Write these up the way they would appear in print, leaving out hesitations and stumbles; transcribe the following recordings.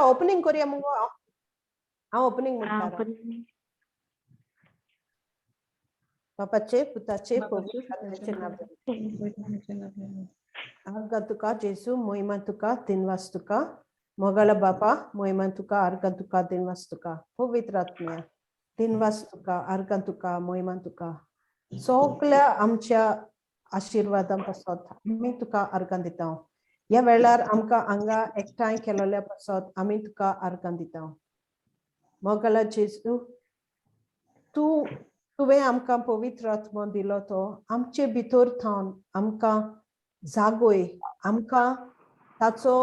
Opening करूया मुगो. हांव हांव ओपनिंग म्हणटा. बापाचे, पुताचे, पवित्र आत्म्याचे नांवान. आर्गां तुका जेजू, मोहिमा तुका, दिनवास तुका. मोगाळ बापा, मोहिमा तुका, आर्गां तुका, दिनवास तुका. पवित्र आत्म्या, दिनवास तुका, आर्गां तुका, मोहिमा तुका. सगळ्या आमच्या आशिर्वादां पासत आमी तुका आर्गां दिता. ह्या वेळार आमकां हांगा एकठांय केलोल्या पासत आमी तुका आर्गां दिता. मोगाळ जेजू, तुवें आमकां पवित्र आत्मो दिलो, तो आमचे भितर थावन आमकां जागोय. आमकां ताचो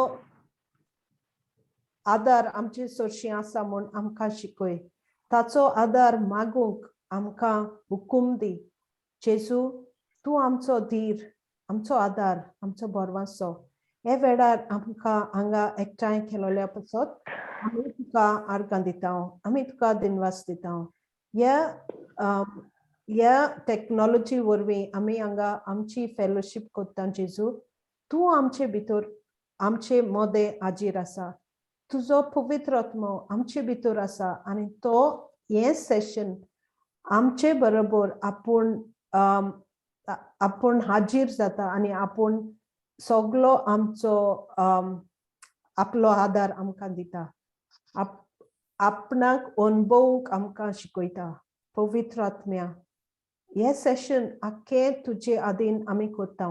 आदार आमचे सरशीं आसा म्हूण आमकां शिकय. ताचो आदार मागूंक आमकां हुकूम दी. जेजू, तूं आमचो धीर, आमचो आदार, आमचो भरवंसो. हे वेळार आमकां हांगा एकठांय केलोल्या पासत आमी तुका आर्गां दिता, आमी तुका दिनवास दिता. ह्या टॅक्नोलॉजी वरवीं आमी हांगा आमची फेलोशीप करता. जेजू, तूं आमचे भितर, आमचे मदें हाजीर आसा. तुजो पवित्र आत्मो आमचे भितर आसा आनी तो हें सेशन आमचे बरोबर आपूण हाजीर जाता आनी आपूण सगलो आमचो आपलो आदार आमकां दिता, आपणाक अणभवूंक आमकां शिकयता. पवित्र आत्म्या, हें सेशन आख्खें तुजे आदीन आमी करता.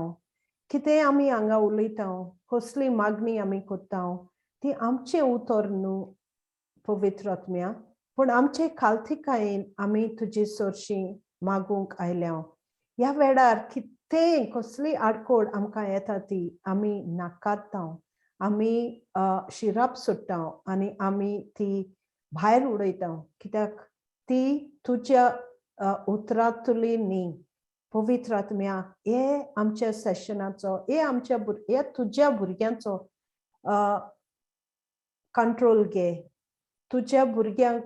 कितें आमी हांगा उलयता, कसली मागणी आमी करता, ती आमचें उतर न्हू पवित्र आत्म्या, पूण आमचे खालतीकायेन आमी तुजे सरशीं मागूंक आयल्या. ह्या वेळार कितेंय कसली आडकोड आमकां येता, ती आमी नाकारता, आमी शिराप सोडटा आनी आमी ती भायर उडयता, कित्याक ती तुज्या उतरांतली न्ही. पवित्र आत्म्या, हे आमच्या सेशनाचो, हे आमच्या हे तुज्या भुरग्यांचो कंट्रोल घे. तुज्या भुरग्यांक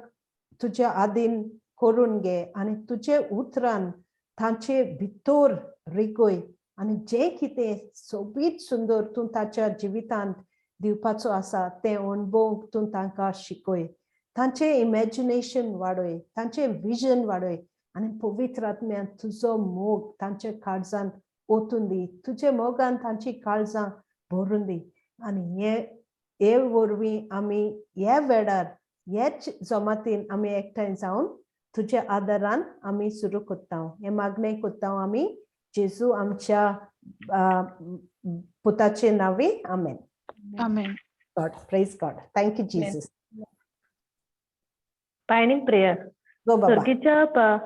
तुज्या आदीन करून घे आनी तुजे उतरान तांचे भितर रिगय आनी जें कितें सोबीत सुंदर तूं ताच्या जिवितांत दिवपाचो आसा, तें अणभवूंक तूं तांकां शिकय. तांचें इमॅजिनेशन वाडय, तांचें विजन वाडय आनी पवित्र आत्म्यान तुजो मोग तांच्या काळजांत ओतून दी. तुजे मोगान तांची काळजां भरून दी आनी हे हे वरवीं आमी ह्या वेळार हेच जमातीन आमी एकठांय जावन तुज्या आदारान आमी सुरू करता. हें मागणें करता आमी जेजू आमच्या पुताचे नांवी. आमेन. Amen. God, praise God. Thank you, Jesus. Binding prayer. Go, Baba. सर्गीच्या बापा,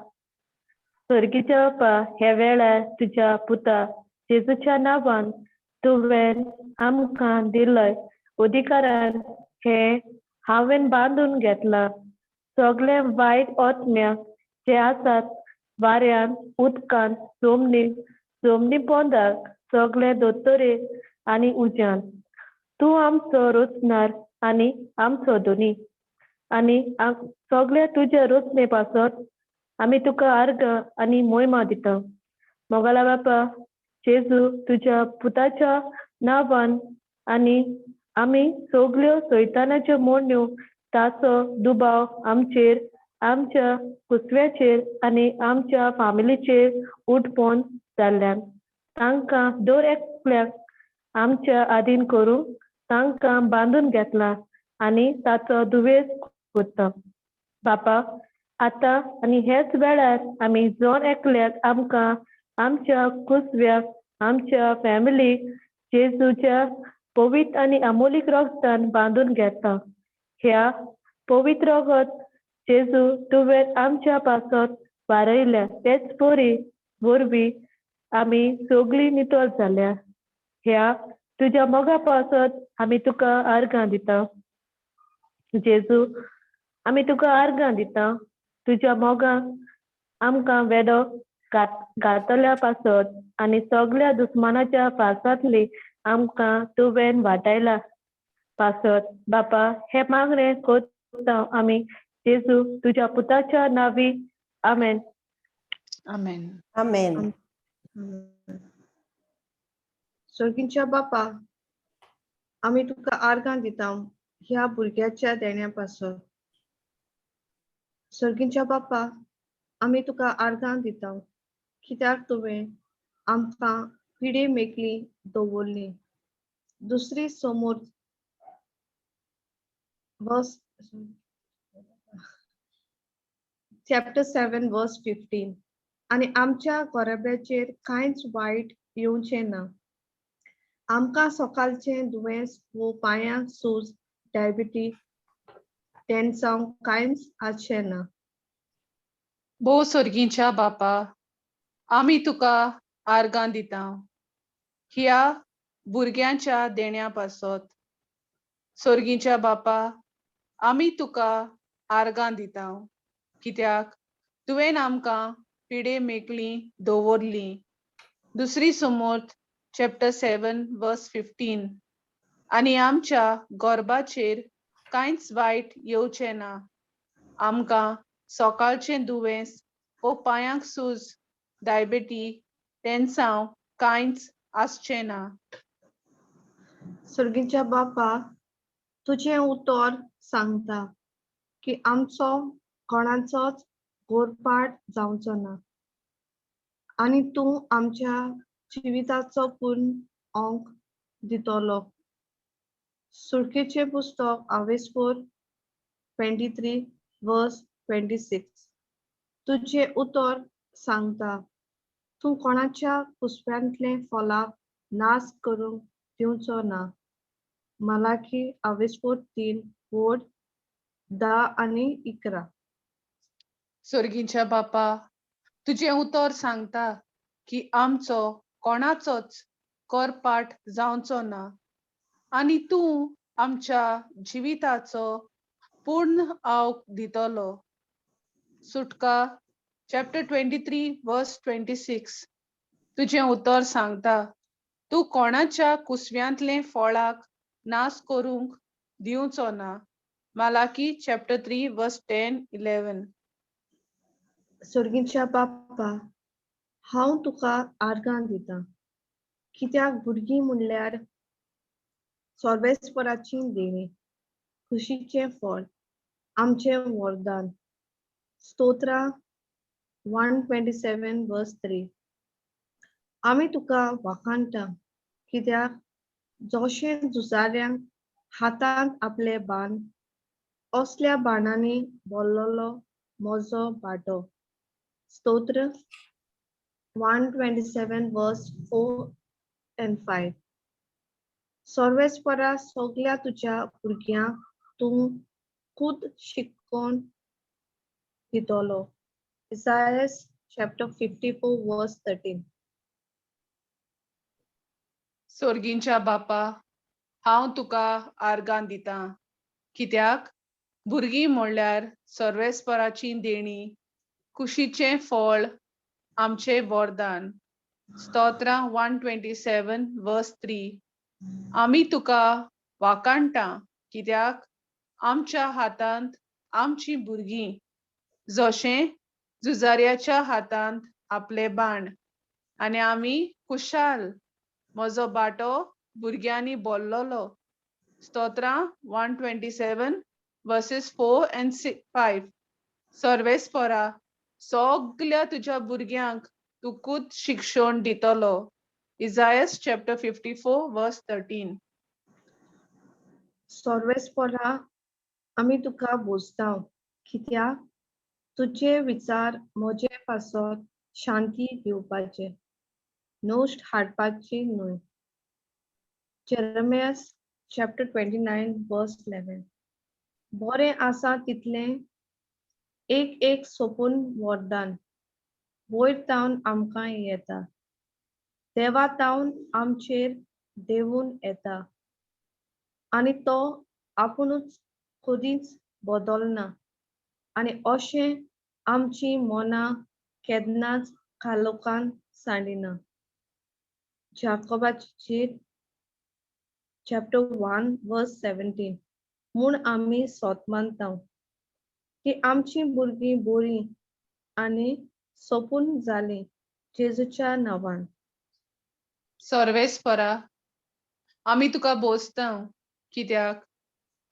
सर्गीच्या बापा, ह्या वेळार तुज्या पुता जेजूच्या नांवान तुवें आमकां दिलय अधिकारान हे हांवें बांदून घेतलां. सगळे वायट आत्म्या जे आसात वाऱ्यान, उदकान, जमनीन, जमनी पोंदाक, सगळे दोतोरे आनी उज्यान. तूं आमचो रचणार आनी आमचो धनी आनी सगळे तुज्या रचणे पासत आमी तुका आर्गां आनी मोयमा दिता. मोगाला बापा जेजू, तुज्या पुताच्या नांवान आनी आमी सगल्यो सैतानाच्यो मोडण्यो, ताचो दुबाव आमचेर, आमच्या कुसव्याचेर आनी आमच्या फामिलीचेर उठपोन जाल्ल्यान तांकां दर एकल्याक आमच्या आदीन करूंक तांकां बांदून घेतला आनी ताचो दुवेस करता. बापा, आतां आनी हेच वेळार आमी जण एकल्याक आमकां, आमच्या कुसव्याक, आमच्या फॅमिलीक जेजूच्या पवित्र आनी अमोलीक रगतान बांदून घेता. ह्या पवित्र रगत जेजू तुवें आमच्या पासत वारयल्या, तेच परी वरवीं आमी सगळीं नितळ जाल्या. ह्या तुज्या मोगा पासत आमी तुका आर्गां दिता. जेजू, आमी तुका आर्गां दिता तुज्या मोगान आमकां वेडो घातल्या पासत आनी सगळ्या दुस्मानाच्या फासांतली आमकां तुवें वाटायला पासत. बापा, हे मागणें करता आमी जेजू तुज्या पुताच्या नांवी. आमेन. Amen. आमेन. सर्गीच्या बापा, आमी तुका आर्गां दिता. ह्या भुरग्याच्या देण्या पासत. सर्गीच्या बापा, आमी तुका आर्गां दिता, कित्याक तुवें आमकां पिडे मेकली दवरली. दुसरी समोर वर्स चॅप्टर 7 वर्स 15. आनी आमच्या गोरब्याचेर कांयच वायट येवचें ना. आमकां सकाळचें दुयेंस वो पांयांक सूज, डायबिटी, टेन्सांव कांयच आसचें ना. भोव सर्गीच्या बापा, आमी तुका आर्गां दिता ह्या भुरग्यांच्या देण्या पासत. सर्गीच्या बापा, आमी तुका आर्गां दिता कित्याक तुवें आमकां पिडे मेकली दवरली. दुसरी समोर्थ चॅप्टर 7 वर्स 15. आनी आमच्या गोरबाचेर कांयच वायट येवचें ना. आमकां सकाळचें दुयेंस वो पांयांक सूज, डायबिटी, टेन्सांव कांयच आसचें ना. सर्गीच्या बापा, तुजें उतर सांगता की आमचो कोणाचोच गोरपाट जावचो ना आनी तूं आमच्या जिविताचो पूर्ण अंक दितलो. सुटकेचें पुस्तक आवेसपोर 23 वर्स 26. तुजें उतर सांगता तूं कोणाच्या कुसव्यांतलें फळाक नाश करूंक दिवचो ना. मलाकी आवेसपोर 3 वोड 10 आनी 11. सर्गीच्या बापा, तुजें उतर सांगता की आमचो कोणाचोच करपाट जावचो ना आनी तूं आमच्या जिविताचो पूर्ण आवक दितलो. सुटका चॅप्टर 23 वर्स 26. तुजें उतर सांगता तूं कोणाच्या कुसव्यांतलें फळाक नाश करूंक दिवचो ना. मलाकी चॅप्टर 3 वर्स 10 11. सर्गीच्या बापा, हांव तुका आर्गां दिता कित्याक भुरगीं म्हणल्यार सर्वेस्पराची देणी, खुशीचें फळ, आमचें वरदान. स्तोत्रां 127 वर्स 3. आमी तुका वाखाणटा कित्याक जशें झुजाऱ्यांक हातांत आपले बाण, असल्या बाणांनी भरलेलो म्हजो बाटो. स्तोत्र 127 वर्स 4 and 5. सर्वेस्परा सगल्या तुज्या भुरग्यांक तूं खूद शिकोवन दितलो. इसायस चॅप्टर 54 वर्स 13. सर्गीच्या बापा, हांव तुका आर्गां दिता कित्याक भुरगीं म्हणल्यार सर्वेस्पराची देणी, कुशीचें फळ, आमचें वरदान. स्तोत्रां 127 वर्स 3. आमी तुका वाखाणटा कित्याक आमच्या हातांत आमची भुरगीं जशें झुजाऱ्याच्या हातांत आपले बाण आनी आमी खुशाल. म्हजो बाटो भुरग्यांनी बोल्लोलो. स्तोत्रां 127 वर्सीस 4 and 5. सर्वेस्परा सगल्या तुज्या भुरग्यांक तुकूच शिक्षण दितलो. इजायस चॅप्टर 54 वर्स 13. सर्वेस्परा आमी तुका भोजता कित्याक तुजे विचार म्हजे पासत शांती दिवपाचे, नश्ट हाडपाची न्हय. जेरमियास चॅप्टर 29 वर्स 11. बरें आसा तितलें एक एक सोपून वरदान वयर तावन आमकां येता, देवा तावन आमचेर देवून येता आनी तो आपुणूच कदींच बदलना आनी अशें आमची मनां केन्नाच कालोकान सांडिना. जाकोबाची चीट चॅप्टर 1 वर्स 17. म्हूण आमी सोत मानता की आमची भुरगीं बरीं आनी सोपून जालीं जेजूच्या नांवान. सर्वेस्परा आमी तुका बोसता कित्याक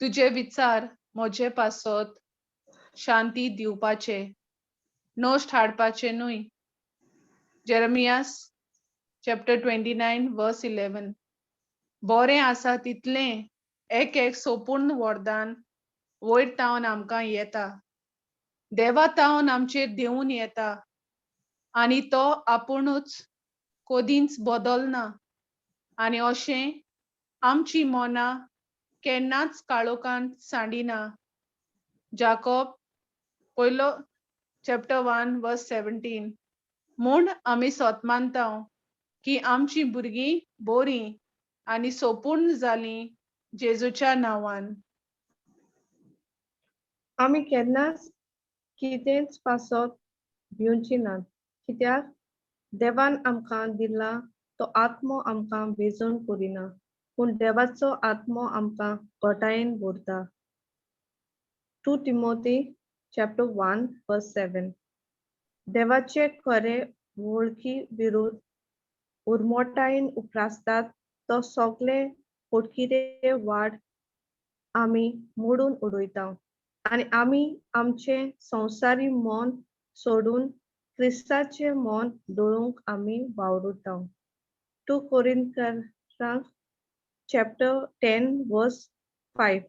तुजे विचार म्हजे पासत शांती दिवपाचे, नश्ट हाडपाचे न्हय. Jeremiah chapter 29 verse 11. बरें आसा तितलें एक एक सोपूर्ण वरदान वयर तावन आमकां येता, देवा तावन आमचेर देंवून येता आनी तो आपुणूच कदींच बदलना आनी अशें आमची मनां केन्नाच काळोखांत सांडिना. जाकोब पयलो चॅप्टर 1 वर्स 17. म्हूण आमी सोत मानता की आमची भुरगीं बरीं आनी सोपूर्ण जालीं जेजूच्या नांवान. आमी केन्नाच कितेंच पासत भिवची नात, कित्याक देवान आमकां दिला तो आत्मो आमकां बेजून करिना, पूण देवाचो आत्मो आमकां घटायेन भरता. 2 Timothy chapter 1 verse 7. देवाचे खरे वळखी विरुद्ध उर्मोटायेन उप्रासतात तो सगळे पोटकिरे वाड आमी मोडून उडयता आनी आमी आमचें संवसारी मन सोडून क्रिस्ताचें मन दवरूंक आमी वावुरता. 2 कोरिंथकारांक चॅप्टर 10 वर्स 5.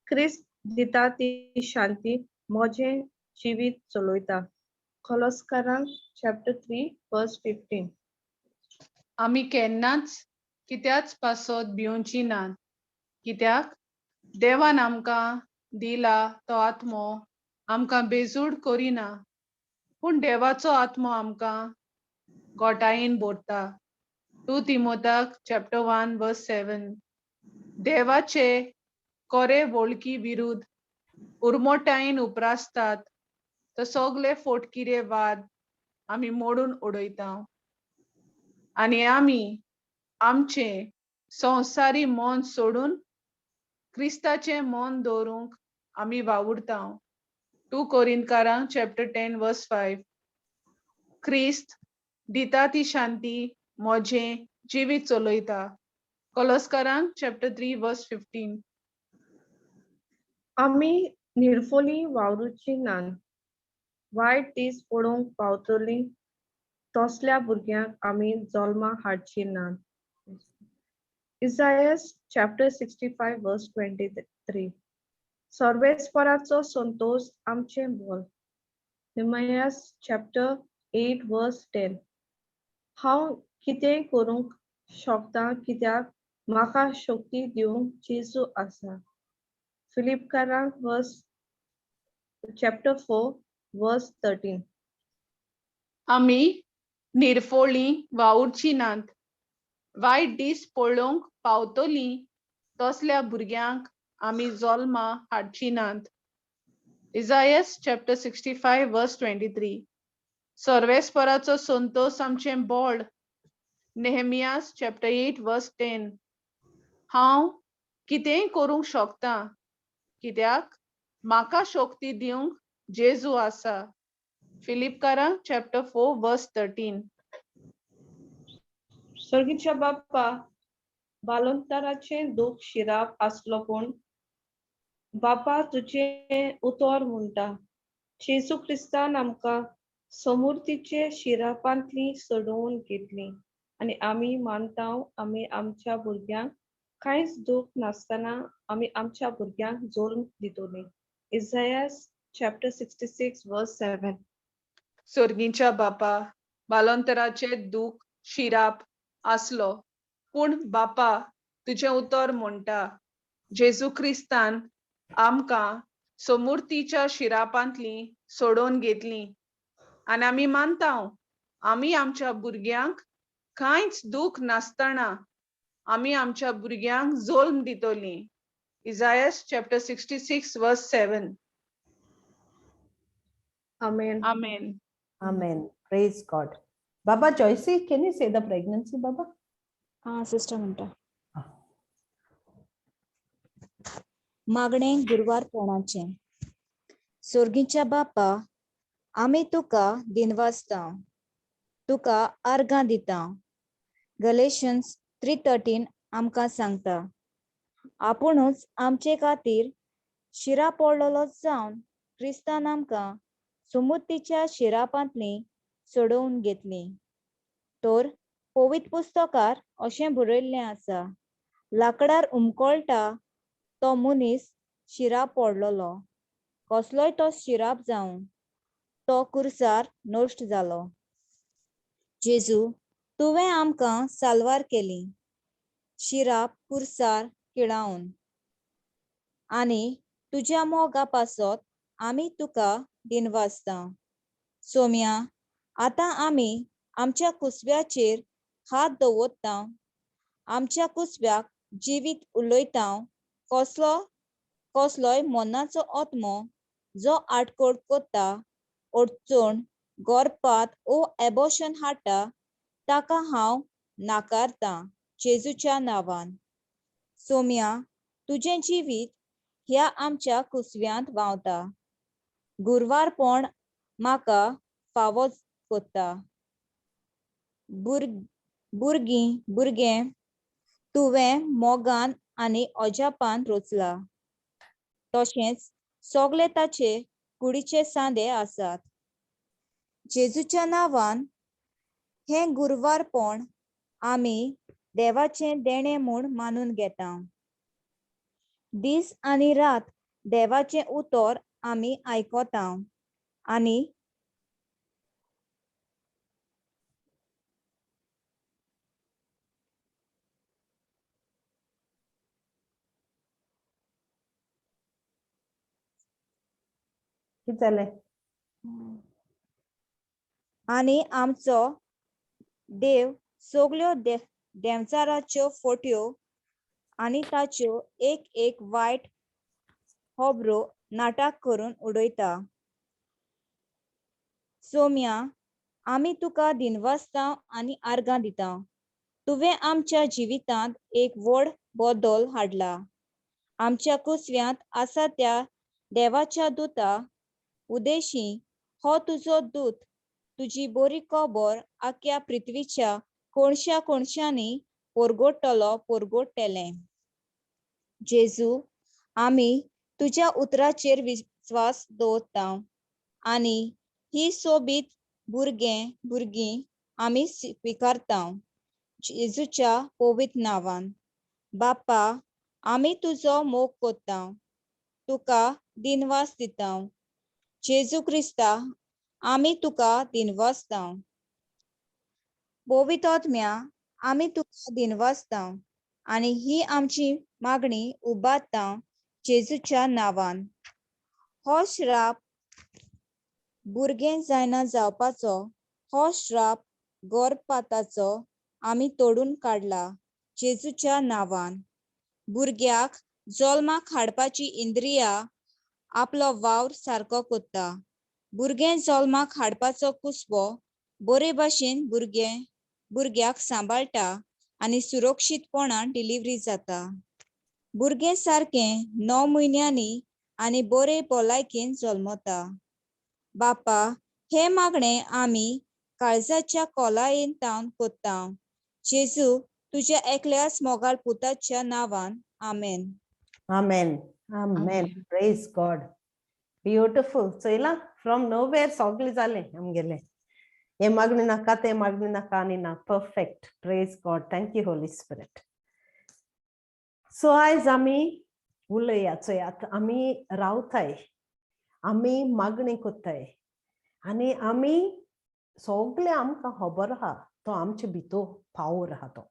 क्रिस्त दिता ती शांती म्हजें जिवीत चलयता. कोलोस्कारांक चॅप्टर 3 वर्स 15. आमी केन्नाच कित्याच पासत भिवची नात, कित्याक देवान आमकां दिला तो आत्मो आमकां बेजूड करिना, पूण देवाचो आत्मो आमकां गोटायेन भरता. 2 तिमोताक चॅप्टर 1 वर्स 7. देवाचे कोरे वळखी विरुद्ध उर्मोटायेन उप्रासतात तो सगळे फोटकिरे वाद आमी मोडून उडयता आनी आमी आमचे संवसारी मन सोडून क्रिस्ताचें मन दवरूंक आमी वावुरता. 2 कोरिंथकारांक चॅप्टर 10 वर्स 5. क्रिस्त दिता ती शांती म्हजें जिवीत चलयता. कोलोस्कारांक चॅप्टर 3 वर्स 15. आमी निर्फोली वावरुची नात, वायट दीस पळोवंक पावतली तसल्या भुरग्यांक आमी जल्मा हाडची नात. Isaiah chapter 65 verse 23. सर्वेस्पराचो संतोष आमचें बळ. Nehemiah chapter 8 verse 10. हांव कितें करूंक शकता कित्याक म्हाका शक्ती दिवंक जेजू आसा. फिलिपकारांक वर्स चॅप्टर 4 वर्स 13. आमी निर्फोळी वावुरची नात, वायट दीस पळोवंक पावतली तसल्या भुरग्यांक आमी जल्मा हाडची नात. Isaiah chapter 65 verse 23. सर्वेस्पराचो संतोष आमचें बळ. Nehemiah chapter 8 verse 10. हांव कितेंय करूंक शकता कित्याक म्हाका शक्ती दिवंक जेजू आसा. फिलिपकारांक चॅप्टर 4 वर्स 13. सर्गीच्या बाप्पा, बालोंतराचें दूख शिराप आसलो पूण बापा तुजें उतर म्हणटा जेजू क्रिस्तान आमकां समूर्तीचे शिरापांतली सोडोवन घेतली आनी आमी मानता आमी आमच्या भुरग्यांक कांयच दूख नासतना आमी आमच्या भुरग्यांक जोडून दितली. Isaiah chapter 66 verse 7. सर्गीच्या बापा, बालोंतराचे दूख शिराप आसलो पूण बापा तुजें उतर म्हणटा जेजू क्रिस्तान आमकां समूर्तीच्या शिरापांतली सोडोवन घेतली आनी आमी मानता आमी आमच्या भुरग्यांक कांयच दूख नासतना आमी आमच्या भुरग्यांक जोल्म दितली. Isaiah chapter 66 verse 7. Amen. Amen. Amen. Praise God. Baba Joycey, can you say the pregnancy, Baba? Sister म्हणटा. मागणें गुरवारपणाचें. सोर्गीच्या बापा, आमी तुका दिनवासता, तुका आर्गां दिता. गलेशन्स 3:13 आमकां सांगता, आपुणूच आमचे खातीर शिरा पडलेलो जावन क्रिस्तान आमकां सुमुत्तीच्या शिरापांतली सोडोवन घेतली. तर पवित्र पुस्तकार अशें बरयल्लें आसा, लाकडार उमकळटा तो मनीस शिराप पडलेलो, कसलोय तो शिराप जावं, तो कुर्सार नश्ट जालो. जेजू, तुवें आमकां साल्वार केली शिराप कुर्सार किळावन, आनी तुज्या मोगा पासत आमी तुका दिनवासता. सोम्या, आतां आमी आमच्या कुसव्याचेर हात दवरता, आमच्या कुसव्याक जिवीत उलयता. कसलो कसलोय मनाचो आत्मो जो आटकोट करता, अडचण, गोरपात ओ एबोशन हाडटा, ताका हांव नाकारतां जेजूच्या नांवान. सोम्या, तुजें जिवीत ह्या आमच्या कुसव्यांत व्हांवता. गुरवारपण म्हाका फावो कोत्ता. भुरगीं भुरगें तुवें मोगान आनी अजापान रचला, तशेंच सगळे ताचे कुडीचे सांदे आसात. जेजूच्या नांवान हें गुरवारपण आमी देवाचें देणें म्हूण मानून घेता. दीस आनी रात देवाचें उतर आमी आयकता आनी कितें जालें? आनी आमचो देव सगल्यो देंवचाराच्यो फोट्यो आनी ताच्यो एक एक वायट होबरो नाटक करून उडयता. सोम्या, आमी तुका दिनवासता आनी आर्गां दिता. तुवें आमच्या जिवितांत एक व्हड बदल हाडला. आमच्या कुसव्यांत आसा त्या देवाच्या दुता उदेशी हो तुजो दूत तुजी बरी खबर आख्या पृथ्वीच्या कोणश्या कोणशांनी पोरगोटलो पोरगोटलें. जेजू, आमी तुज्या उतराचेर विस्वास दवरता आनी ही सोबीत भुरगें भुरगीं आमी स्विकारता जेजूच्या पवित्र नांवान. बाप्पा, आमी तुजो मोग करता, तुका दिनवास दिता. जेजू क्रिस्ता, आमी तुका दिनवासता. पवित्र आत्म्या, आमी तुका दिनवासता आनी ही आमची मागणी उबारता जेजूच्या नांवान. हो श्राप भुरगें जायना जावपाचो, हो श्राप गोरपाताचो आमी तोडून काडला जेजूच्या नांवान. भुरग्याक जल्माक हाडपाची इंद्रिया आपलो वावर सारको करता. भुरगें जल्माक हाडपाचो कुसवो बरे भाशेन भुरगें भुरग्याक सांबाळटा आनी सुरक्षीतपणान डिलिव्हरी जाता. भुरगें सारकें 9 म्हयन्यांनी आनी बरे भलायकेन जल्मता. बापा, हें मागणें आमी काळजाच्या खोलायेन तावन करता जेजू तुज्या एकल्याच मोगाळ पुताच्या नांवान. Amen. Amen. Amen. Praise God. Beautiful. चोयला फ्रॉम नोवेर सगळें जालें आमगेलें. हें मागणें नाका तें मागणें नाका आनी ना. Perfect. Praise God. Thank you Holy Spirit. So आयज आमी उलया चोयात, आमी रावताय, आमी मागणी कोत्ताय आनी आमी सगळे आमकां खबर आहा तो आमचे भितर पावर आहा तो.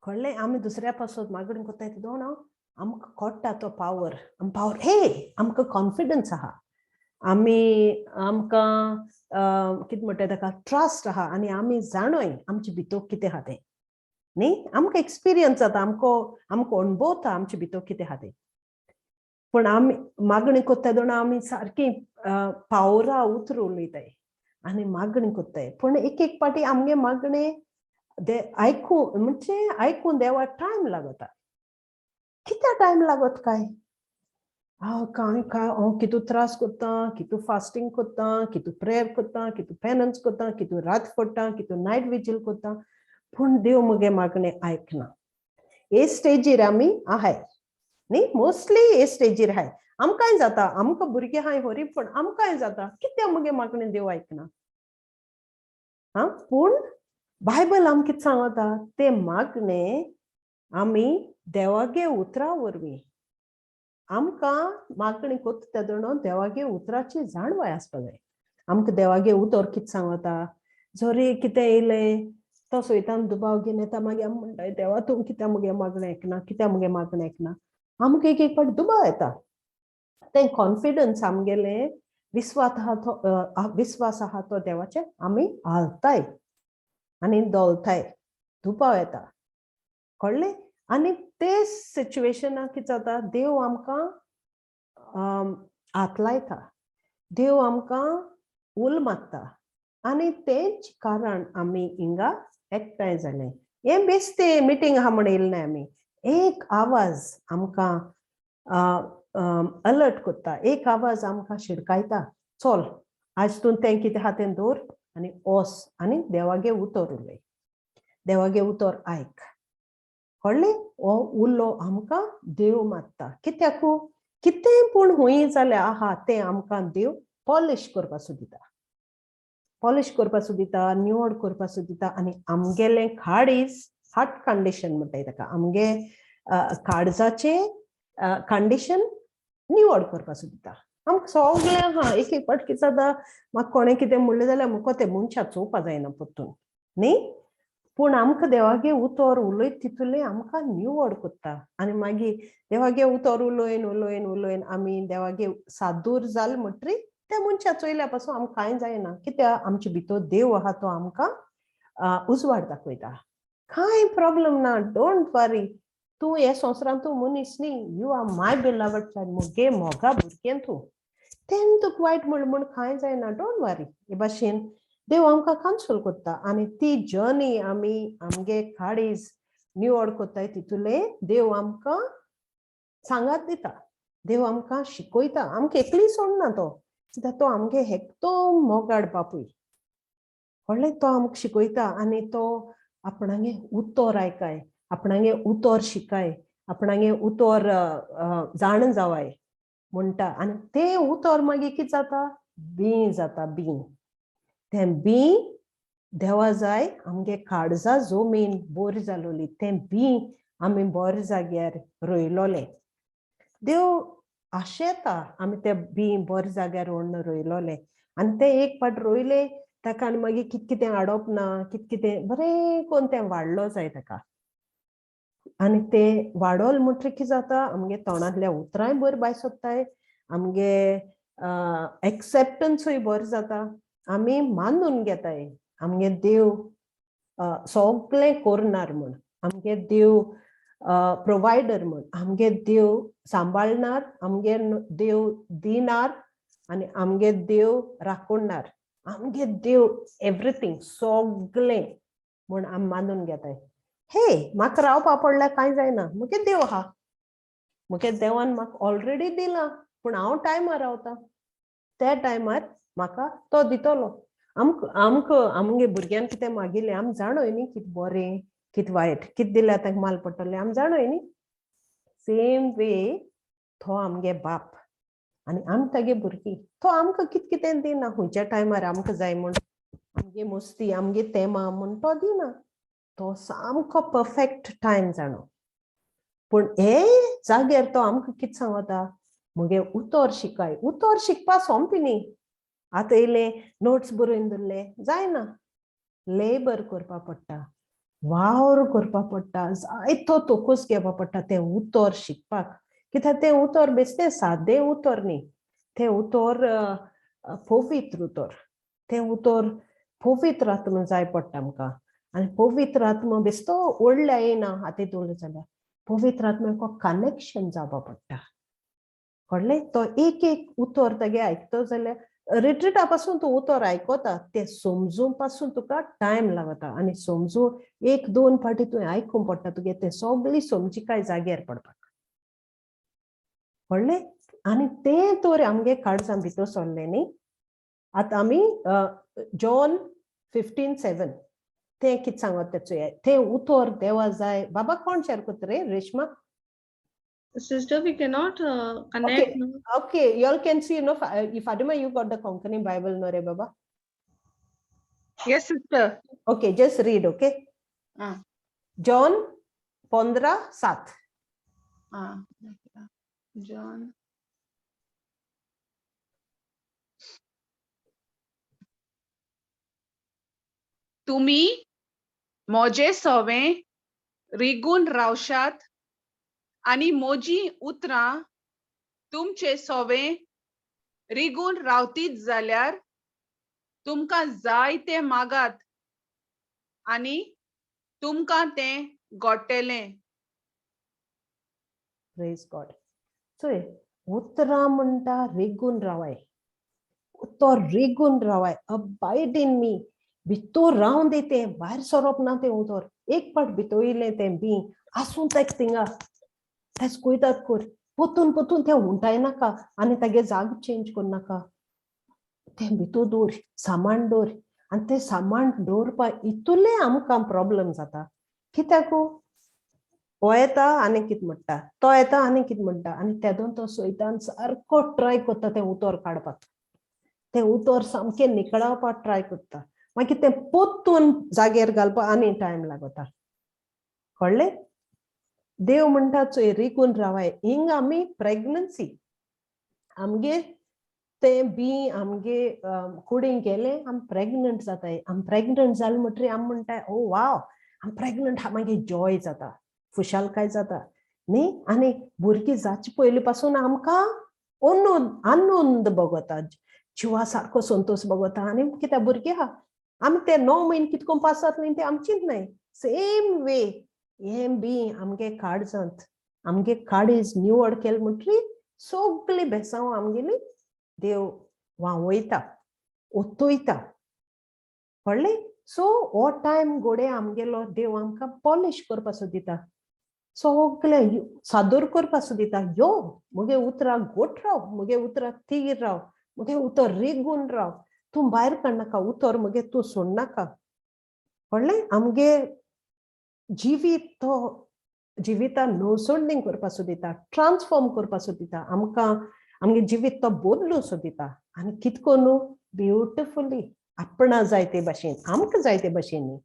कळ्ळें? आमी दुसऱ्या पासत मागणी कोत्ताय तेदो न्हू आमकां कळटा तो पावर, पावर हे आमकां कॉन्फिडन्स आहा, आमी आमकां कितें म्हणटा ताका ट्रस्ट आहा आनी आमी जाणोय आमचे भितर कितें आहा तें न्ही. आमकां एक्सपिरियन्स जाता, आमकां आमकां अणभवता आमचे भितर कितें आहा तें. पूण आमी मागणी कोत्ता तेन्ना आमी सारकी पावरा उतर उलयताय आनी मागणी कोत्ताय. पूण एक एक पाटी आमगे मागणे दे आयकूं म्हणजे आयकून देवा टायम लागता. कित्याक टायम लागत काय? काय काय हांव कितू त्रास करता, कितू फास्टींग करता, कितू प्रेयर करता, कितू पेनन्स करता, कितू रात फोडटा, कितू नायट विजील करता, पूण देव म्हगे मागणें आयकना. हे स्टेजीर आमी आहाय न्ही, मोस्टली हे स्टेजीर आहाय. आमकांय जाता, आमकां भुरगीं आहाय होरी, पूण आमकांय जाता कित्याक मुगे मागणें देव आयकना. हा, पूण बायबल आमकां कितें सांगता, तें मागणें आमी देवागे उतरा वरवीं आमकां मागणी कोत्ता तेदोणो देवागे उतराची जाणवाय आसपा जाय. आमकां देवागे उतर कितें सांगता, जरी कितें येयलें तो सोयतान दुबाव घेवन येता, मागीर आमी म्हणटा देवा तूं कित्याक मुगे मागणें आयकना, कित्याक मुगे मागणें आयकना. आमकां एक एक फावट दुबाव येता. तें कॉन्फिडन्स आमगेलें विस्वास आहा तो, विस्वास आहा तो देवाचे आमी हालताय आनी दोलताय, दुबाव येता, कळ्ळें. आनी ते सिच्युएशनाक कितें जाता, देव आमकां हात लायता, देव आमकां उल मारता आनी तेंच कारण आमी हिंगा एकठांय जाले. हें बेश्टें मिटींग आहा म्हण येयले न्हय आमी. एक आवाज आमकां अलर्ट करता, एक आवाज आमकां शिडकायता, चल आज तूं तें कितें आहा तें दवर आनी वोस आनी देवागे उतर उलय, देवागे उतर आयक, कळ्ळें. हो उलो आमकां देव मारता कित्याकू कितेंय पूण हुंय जाल्यार आहा तें आमकां देव पॉलिश करपा दिता, पॉलिश करपा दिता, निवड करपा दिता. आनी आमगेलें काळीज, हार्ट कंडिशन म्हणटाय ताका, आमगे काळजाचें कंडिशन निवड करपा दिता आमकां. सगळें आहा, एक एक फावट कितें जाता, म्हाका कोणें कितें म्हणलें जाल्यार म्हाका तें मनशाक चोवपा जायना परतून न्ही, पूण आमकां देवागे उतर उलयत तितूंतलें आमकां निवड करता. आनी मागीर देवागे उतर उलयन उलयन उलयन आमी देवागे सादूर जाले म्हणटरी त्या मनशा चोयल्या पासून आमकां कांय जायना, कित्याक आमचे भितर देव आहा तो आमकां उजवाड दाखयता. कांय प्रॉब्लम ना, don't वरी, तूं हे संवसारांत तूं मनीस न्ही, you are my beloved child, मुगे मोगा भुरगें तूं, तेन्ना तुका वायट म्हण म्हूण कांय जायना, don't वरी. हे भाशेन देव आमकां कान्सोल करता आनी ती जर्नी आमी आमगे काळीज निवड करताय तितूले देव आमकां सांगात दिता, देव आमकां शिकयता, आमकां एकली सोडना तो, कित्याक तो आमगे एकदम मोगाड बापूय, कळ्ळें. तो आमकां शिकयता आनी तो आपणागे उतर आयकाय, आपणागे उतर शिकाय, आपणागे उतर जाण जावाय म्हणटा. आनी तें उतर मागीर कितें जाता, बीं जाता, बीं तें बीं देवा जाय आमगे काळजा जमीन बरी जालोली, तें बीं आमी बऱ्या जाग्यार रोयलोलें. देव आशेता आमी तें बीं बऱ्या जाग्यार व्हरून रोयलोलें आनी तें एक फावट रोयलें ताका आनी मागीर कितें कितें हाडप ना, कितें कितें बरें करून तें वाडलो जाय ताका. आनी तें वाडोल म्हणटकीर कितें जाता, आमगे तोंडांतल्या उतरांय बरी भायर सोदताय, आमगे एक्सेप्टन्सूय बरें जाता, आमी मानून घेताय आमगे देव सगळें करणार म्हूण, आमगे देव प्रोवायडर म्हूण, आमगे देव सांबाळणार, आमगे देव दिनार आनी आमगे देव राखणणार, आमगे देव एवरीथींग सगळें म्हूण आमी मानून घेताय. हे म्हाका रावपा पडल्यार कांय जायना, मुगे देव आहा, मुगे देवान म्हाका ऑलरेडी दिलां, पूण हांव टायमार रावता, त्या टायमार म्हाका तो दितलो. आमकां आमकां आमगे भुरग्यान कितें मागिल्लें आमी जाणोय न्ही, कितें बरें कितें वायट, कितें दिल्यार तांकां माल पडटलें आमी जाणोय न्ही. सेम वे तो आमगे बाप आनी आमी तागे भुरगीं, तो आमकां कितें कितें दिना, खंयच्या टायमार आमकां जाय म्हूण, आमगे मस्ती आमगे तेमा म्हूण तो दिना, तो सामको परफेक्ट टायम जाणो. पूण हे जाग्यार तो आमकां कितें सांगता, मुगे उतर शिकाय, उतर शिकपा सोंपें न्ही. आतां येयले नोट्स बरोवन दवरले जायना, लेबर करपा पडटा, वावर करपा पडटा, जायतो तोकूस घेवपा पडटा तें उतर शिकपाक, कित्याक तें उतर बेश्टें सादें उतर न्ही, तें उतर पवित्र उतर, तें उतर पवित्र आत्मा जाय पडटा आमकां. आनी पवित्र आत्मा बेश्टो व्हडल्या येना हाती दवरलो जाल्यार पवित्र आत्म्याक कनेक्शन जावपा पडटा, कळ्ळें. तो एक एक उतर तागे आयकतो जाल्यार रिट्रिटा पासून तूं उतर आयकता तें समजूं पासून तुका टायम लागता, आनी समजूं एक दोन फावटी तुवें आयकूंक पडटा तुगे तें सगळी समजिकाय जाग्यार पडपाक, कळ्ळें. आनी तें तर आमगे काळजां भितर सरलें न्ही. आतां आमी जॉन 15:7 तें कित सांगत तें चोया. तें उतर देवा जाय. बाबा कोण शेअर करता रे? Reshma? Sister, we cannot connect. No? Okay, you all can see, no? Fatima, you got the Konkani Bible, no, re Baba? Yes sister. Okay, just read, okay? Ah. John 15:7. Ah, John. तुमी मोजे सोवें रिगून रावशात आनी मोजी उतरां तुमचे सोवें रिगून रावतीत जाल्यार तुमकां जाय तें मागात आनी तुमकां तें गोडटेलें. Praise God. चोय, उतरां म्हणटा रिगून रावाय, उतर रिगून रावाय, अबायड इन मी. भितोर रावन दी तें, भायर सोरोप ना तें उतर. एक पाट भितर येयलें तें बी आसूं तेक थिंगा, तेच कोयतात कोर पोतून पोतून तें उंटाय नाका आनी तागे जाग चेंज करनाका. तें भितर दवर, सामान दवर. आनी तें सामान दवरपा इतुलें आमकां प्रॉब्लम जाता. कित्याक हो येता आनी कित म्हणटा, तो येता आनी कित म्हणटा, आनी तेदोन तो सैतान सारको ट्राय करता तें उतर काडपाक, तें उतर सामकें निकळावपाक ट्राय करता. मागीर तें पोत्तून जाग्यार घालपाक आनी टायम लागता. कळ्ळें? देव म्हणटा चोय रिगून रावाय. हिंग आमी प्रेग्नन्सी आमगे तें बी आमगे कुडींक गेलें, आमी प्रेग्नंट जाताय. आमी प्रेग्नंट जालें म्हणटरीर आमी म्हणटाय, ओ वाव, आमी प्रेग्नंट, मागीर जॉय जाता, खुशालकाय जाता न्ही. आनी भुरगीं जाचे पयलीं पासून आमकां आनंद भोगता, जिवा सारको संतोश भोगता. आनी कित्याक भुरगीं आहा, आमी ते 9 म्हयने कितको पास जातलीं तें आमचीच न्हय. सेम वे हें बी आमगे काळजांत, आमगे काळीज निवड केलें म्हणटरी सगळीं बेसांव आमगेली देव व्हांवयता, ओतयता. कळ्ळें? सो हो टायम गोडे आमगेलो देव आमकां पॉलिश करपा सोदिता, सगळें सादूर करपा सोदिता. यो मुगे उतराक गोट राव, मुगे उतराक थीर राव, मुगे उतर रिगून राव, तूं भायर काडनाका उतर मुगे, तूं सोडनाका. कळ्ळें? आमगे जिवीत तो जिवितान नवसोडणी करपा सोदिता, ट्रान्सफॉर्म करपा सोदिता, आमकां आमगे जिवीत तो बदलूं सोदिता. आनी कितको न्हू ब्युटिफुली आपणा जाय ते भाशेन, आमकां जाय ते भाशेन न्ही,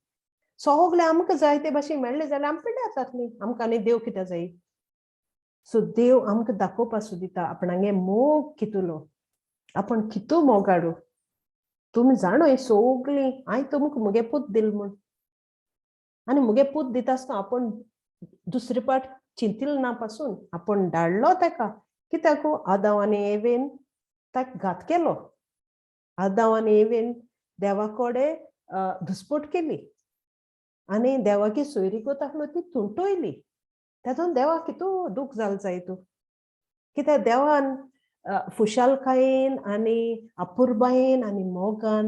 सगळें आमकां जाय ते भाशेन मेळ्ळें जाल्यार आमी पिड्ड्यार जातलीं, आमकां आनी देव कित्याक जाय? सो देव आमकां दाखोवपा सोदिता आपणागे मोग कितलो, आपूण कितू मोगाडू. तुमी जाणोय सगळीं, हांवें तुमकां मुगे पूत दिल म्हूण, आनी मुगे पूत दिता आसतना आपूण दुसरे पाट चिंतिल ना पासून आपूण धाडलो ताका. कित्याक? आदांव आनी एवेन ताका घात केलो, आदांव आनी एवेन देवा कडेन दुस्पोट केली आनी देवाकी सोयरीगत आसलो ती तुंटयली. तातूंत देवाक कितू दूख जाल जाय तूं. कित्याक देवान खुशालकायेन आनी अपुरबायेन आनी मोगान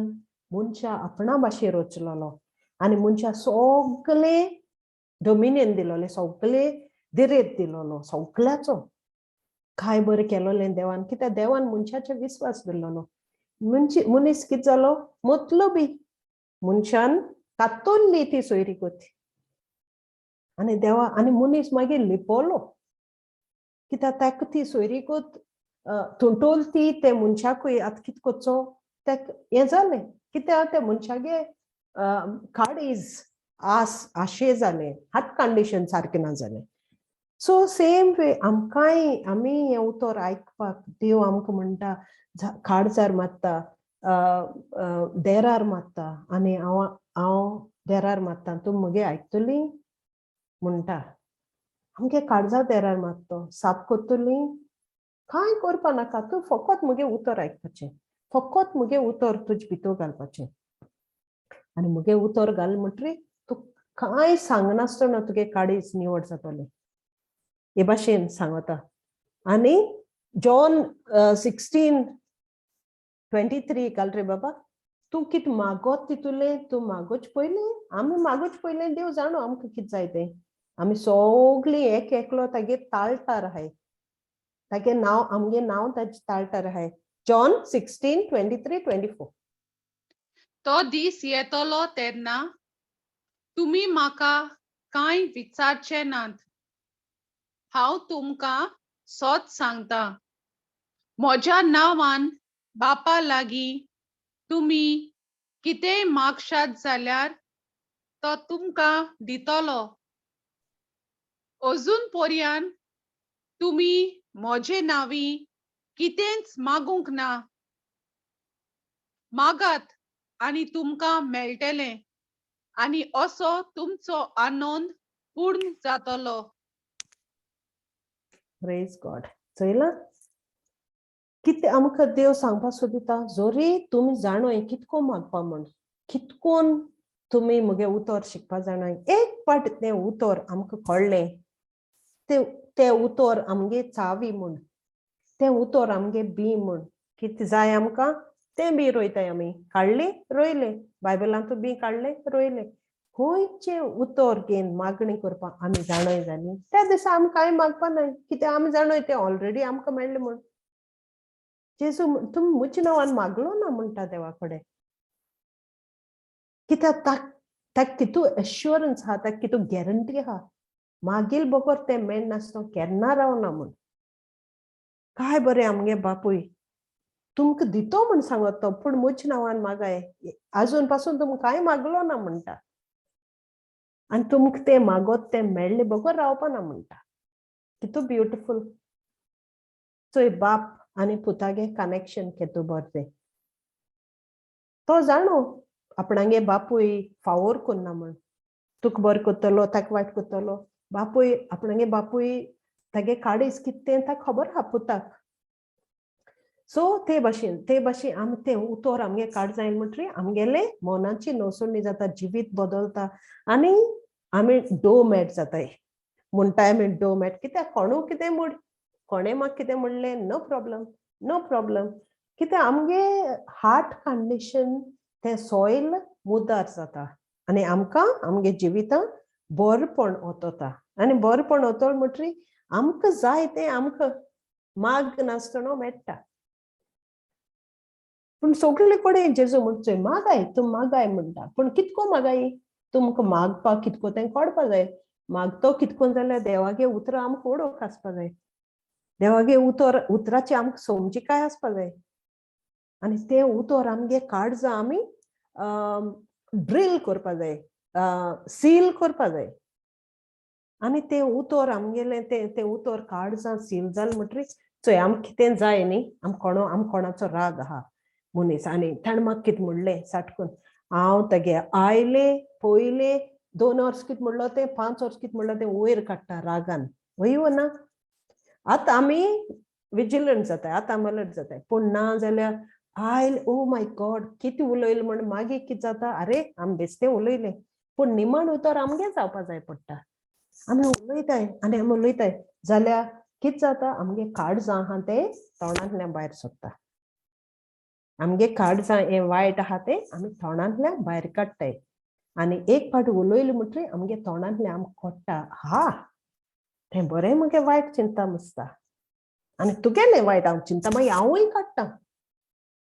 मनशा आपणा भाशेन रचलोलो आनी मनशा सगळे डोमिनियन दिलोलें, सगळे दिरेत दिलोलो, सगळ्याचो काय बरें केलोलें देवान. कित्याक देवान मनशाचेर विस्वास दिल्लोलो. मनीस कितें जालो मतलबी, मनशान कातरली ती सोयरीगत आनी देवा आनी मनीस मागीर लिपवलो. कित्याक ताका ती सोयरीगत तुंटोल ती ते मनशाकूय आतां कितें करचो तेका हें जालें. कित्याक ते मनशागे काळीज आस आशे जालें, हार्ट कंडिशन सारकें ना जालें. सो सेम वे आमकांय आमी हें उतर आयकपाक देव आमकां म्हणटा, काळजार मारता, देरार मारता, आनी हांव हांव देरार मारता, तूं मुगे आयकतली म्हणटा. आमगे काळजार देरार मारतो, साफ करतली, कांय करपा नाका, तूं फकत मुगे उतर आयकपाचें, फकत मुगे उतर तुजे भितर घालपाचें. आनी मुगे उतर घाल म्हणटरी तूं कांय सांगनासतना तुगे काळीज निवड जातलें, हे भाशेन सांगता. आनी जॉन 16:23 घाल रे बाबा, तूं कित मागत तितूलें तूं मागोच पयलें, आमी मागोच पयलें, देव जाणो आमकां कित जाय तें. आमी सगळीं एक एकलो तागे ताळटार आहाय, तागे नांव आमगे नांव ताजे ताळटार आहाय. जॉन 16:23-24. तो दीस येतलो तेन्ना तुमी म्हाका कांय विचारचे नात. हांव तुमकां सोत सांगता, म्हज्या नांवान बापा लागीं तुमी कितेंय मागशात जाल्यार तो तुमकां दितलो. अजून पर्यान तुमी म्हजे नांवी कितेंच मागूंक ना. मागात आनी तुमकां मेळटलें आनी असो तुमचो आनंद पूर्ण जातलो. प्रेज गॉड. चोयलां कितें आमकां देव सांगपा सोदिता, जोरी तुमी जाणोय कितको मागपा म्हण, कितकोन तुमी म्हगे उतर शिकपा जाणाय. एक पाट तें उतर आमकां कळ्ळें, तें उतर आमगे चावी म्हूण, तें उतर आमगे बी म्हूण, कितें जाय आमकां तें बी रोयताय आमी. काडलें रोयलें, बायबलांतू बी काडलें रोयलें. खंयचें उतर घेवन मागणी करपाक आमी जाणय जाली त्या दिसा आमी कांय मागपा नाय, कित्याक आमी जाणय तें ऑलरेडी आमकां मेळ्ळें म्हूण. जेजू तुमी म्हज्या नांवान मागलो ना म्हणटा देवा कडेन, कित्याक ताका कितू एश्योरन्स आहा, ताका कितू गॅरंटी आहा, मागील बगर तें मेळनासतना केन्ना रावना म्हूण. काय बरें आमगे बापूय तुमकां दितो म्हूण सांगत तो, पूण म्हज्या नांवान मागाय, आजून पासून तुमकां कांय मागलो ना म्हणटा, आनी तुमकां तें मागत तें मेळ्ळें बगर रावपा ना म्हणटा. कितू ब्युटिफूल. चोय बाप आनी पुतागे कनेक्शन केतू बरें तें. तो जाणो आपणागे बापूय फावोर कोन्ना म्हण, तुका बरें करतलो ताका वायट करतलो. बापूय आपणागे बापूय तागे काडीस कितें तें ताका खबर आहा पुताक. सो ते भाशेन आमी तें उतर आमगे काड जाय म्हणटरी आमगेले मनाची नवसणी जाता, जिवीत बदलता आनी आमी डो मॅट जाताय. म्हणटाय आमी डो मॅट, कित्याक कोणू कितें म्हण, कोणें म्हाका कितें म्हणलें, नो प्रॉब्लम नो प्रॉब्लम. कित्याक आमगे हार्ट कंडिशन तें सॉयल मुदार जाता आनी आमकां आमगे जिवितां बरेपण ओतता. आनी बरेपण ओतल म्हणटरी आमकां जाय तें आमकां माग नासतना मेळटा. पूण सगळे कडेन जेजू म्हणचोय मागाय, तूं मागाय म्हणटा, पूण कितको मागाय, तुमकां मागपाक कितको तें कळपा जाय. मागतो कितको जाल्यार देवागे उतरां आमकां उडोवंक आसपा जाय, देवागे उतर उतराची आमकां समजिकाय आसपा जाय. आनी तें उतर आमगे काळजां आमी ड्रील करपा जाय, सील करपा जाय. आनी तें उतर आमगेलें तें उतर काळजां सील जालें म्हणटरी चोय आमकां कितें जाय न्ही, आम कोणाचो राग आहा मनीस आनी ताणें म्हाका कितें म्हणलें साटकून हांव तेगे आयले पयले 2 वर्स कितें म्हणलो तें 5 वर्स कितें म्हणलो तें वयर काडटा रागान, वय ना. आतां आमी विजिलंट जाताय, आतां आमी अलर्ट जाताय. पूण ना जाल्यार आयल ओ my God कितें उलयलें म्हण मागीर कितें जाता, अरे आमी बेश्टें उलयलें, पूण निमाण उतर आमगें जावपा जाय पडटा. आमी उलयताय आनी आमी उलयताय जाल्यार कितें जाता, आमगे काळजां आहा तें तोंडांतल्यान भायर सोदता. आमगे काळजां हें वायट आहा तें आमी तोंडांतल्यान भायर काडटाय. आनी एक फावट उलयलें म्हणटरी आमगे तोंडांतल्यान आमकां कळटा, हा तें बरें मगे वायट चिंता मसता आनी तुगेलें वायट हांव चिंता मागीर हांवूय काडटा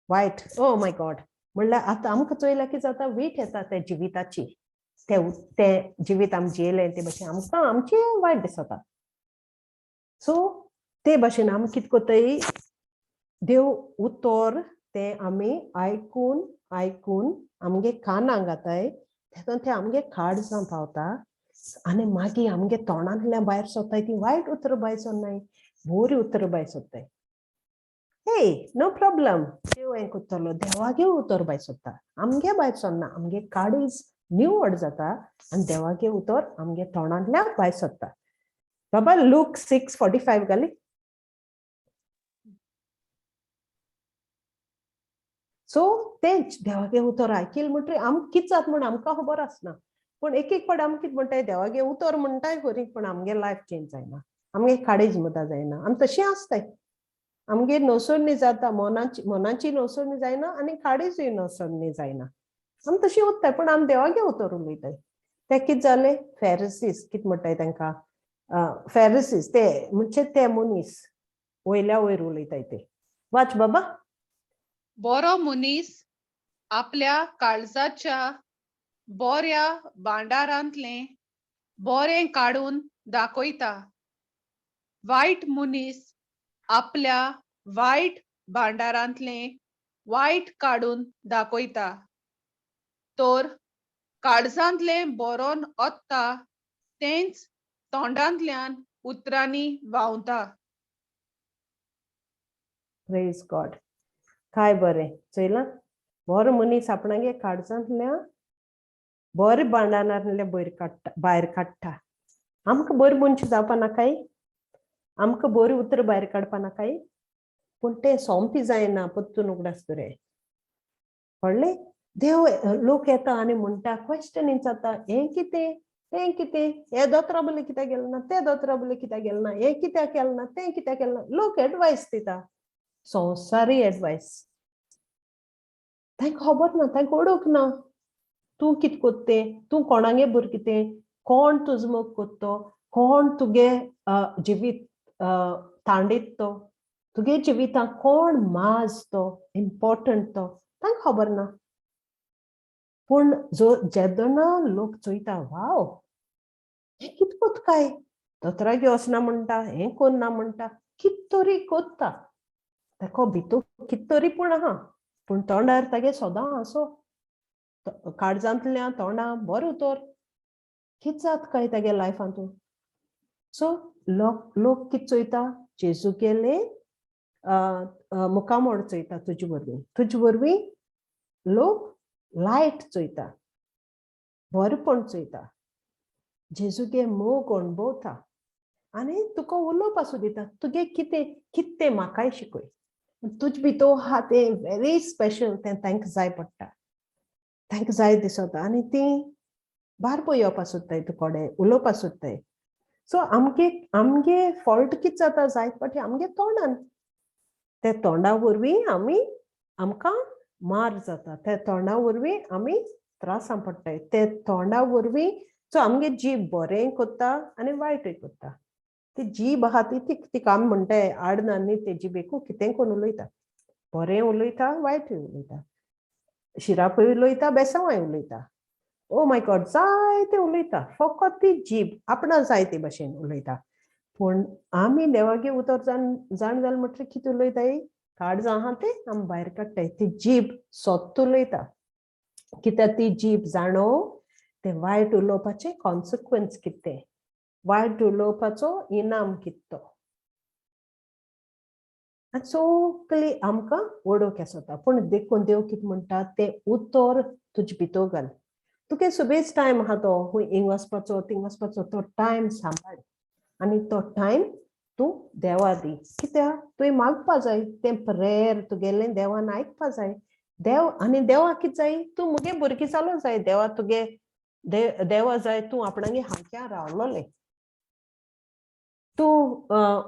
वायट, ओ my God. म्हणल्यार आतां आमकां चोयल्यार कितें जाता, वीट येता त्या जिविताची, तें जिवीत आमी जियेलें ते भाशेन आमकां आमचें वायट दिसता. सो ते भाशेन आमी कितें करताय, देव उतर तें आमी आयकून आयकून आमगे कानां घाताय, तेतून तें आमगे काळजां पावता आनी मागीर आमगे तोंडांतल्यान भायर सोदताय ती वायट उतरां भायर सोदनाय, बरीं उतरां भायर सोदताय. हे नो प्रॉब्लम, देव हें करतलो, देवागे उतर भायर सोदता, आमगे भायर सोदना. आमगे काळीज निवड जाता आनी देवागे उतर आमगे तोंडांतल्यान भायर सोदता. बाबा लूक 6:45 घाली. सो तेंच देवागे उतर आयकील म्हणटरी आमकां कितें जाता म्हण आमकां खबर आसना, पूण एक एक फावट आमकां कितें म्हणटाय, देवागे उतर म्हणटाय खरी, पूण आमगे लायफ चेंज जायना, आमगे काळीज मुद्दा जायना. आमी तशें आसताय, आमगे नवसरणी जाता, मनाची नवसरणी जायना आनी काळीजूय नवसरणी जायना, आमी तशी उरताय, पूण आमी देवागे उतर उलयताय. तें कितें जालें, फेरसीस कितें म्हणटाय तांकां, फेरसीस ते म्हणजे ते मनीस वयल्या वयर उलयताय ते. वाच बाबा. बरो मनीस आपल्या काळजाच्या बोऱ्या भांडारांतलें बोरें काडून दाखयता. वायट मनीस आपल्या वायट भांडारांतलें वायट काडून दाखयता. तर काळजांतलें बोरोन ओत्ता तेंच तोंडांतल्यान उतरांनी व्हांवता. प्रेज गॉड. काय बरें चोयलां, बरो मनीस आपणागे काळजांतल्या बरें भांडारांतलें बयर काडटा, भायर काडटा. आमकां बरें मनशां जावपा नाकाय, आमकां बरीं उतरां भायर काडपा नाकाय, पूण तें सोंपें जायना. परतून उगडास दवराय, कळ्ळें? देव लोक येता आनी म्हणटा, क्वेश्चन विचारता, हें कितें तें कितें, हे दोतोरा बले कित्याक गेलें ना, ते दोतोरा बले कित्याक गेलें ना, हें कित्याक केलें ना, तें कित्याक केलें ना. लोक एडवायस दिता, संवसारी एडवायस. तांकां खबर ना, तांकां ओडूंक ना तूं कितें कोत्ता तें, तूं कोणागे भुरगें तें, कोण तुजो मोग कोत्तो, कोण तुगे जिवीत तांडीत तो, तुगे जिवितांत कोण माज तो, इम्पोर्टंट तो, तांकां खबर ना. पूण जो जेदोना लोक चोयता, वाव, हें कितें कोत्ता काय, दोतोरागे वचना म्हणटा, हें कोन्ना म्हणटा, कित तरी कोत्ता, ताका भितू कित तरी पूण आहा, पूण तोंडार तागे सदां हांसो, काळजांतल्या तोंडा बरो उतर, कित जात काय तागे लायफांतू. सो लोक लोक कित चोयता, जेजू गेले मुखामोड चोयता तुजे वरवीं, तुजे वरवीं लोक लायट चोयता, बरेपण चोयता, जेजूगे मोग अणभवता आनी तुका उलोवप आसूं दिता, तुगे कितें कितें म्हाकाय शिकय, तुज भितर आहा तें व्हेरी स्पेशल, तें तांकां जाय पडटा, तांकां जाय दिसता आनी तीं बारबो येवपा सोदताय, तुकोडे उलोवपा सोदताय. सो आमगे आमगे फॉल्ट कितें जाता जायत फावटी आमगे तोंडान, ते तोंडा वरवीं आमी आमकां मार जाता, ते तोंडा वरवीं आमी त्रासां पडटाय, ते तोंडा वरवीं. सो आमगे जीब बरें कोत्ता आनी वायटूय कोत्ता. ती जीब आहा ती तिका आमी म्हणटाय आडना न्ही, ते जिबेकू कितें कोण उलयता, बरें उलयता वायटूय उलयता, शिरापूय उलयता, बेसांवाय उलयता, ओ my God, जायते उलयता. फकत ती जीब आपणा जाय ते भशेन उलयता. पूण आमी देवागे उतर जाण जाण जालें म्हणटकीर कितें उलयताय, काळजां आहा तें आमी भायर काडटाय. ती जीब सत्त उलयता, कित्याक ती जीब जाणो तें वायट उलोवपाचें कॉन्सिक्वन्स कितें, वायट उलोवपाचो इनाम कितें तो, आनी सगळी आमकां ओडोवंक आसता. पूण देखून देव कितें म्हणटा, तें उतर तुजे भितर घाल, तुगे सुबेज टायम आहा तो खूंय हिंग वचपाचो थिंग वचपाचो, तो टायम सांबाळ आनी तो टायम तूं देवा दी. कित्याक तुवें मागपा जाय तें प्रेयर तुगेलें देवान आयकपा जाय. देव आनी देवा कितें जाय, तूं मुगे भुरगीं जालो जाय, देवा तुगे देवा जाय तूं आपणागे हांक्या रावलोलें, तूं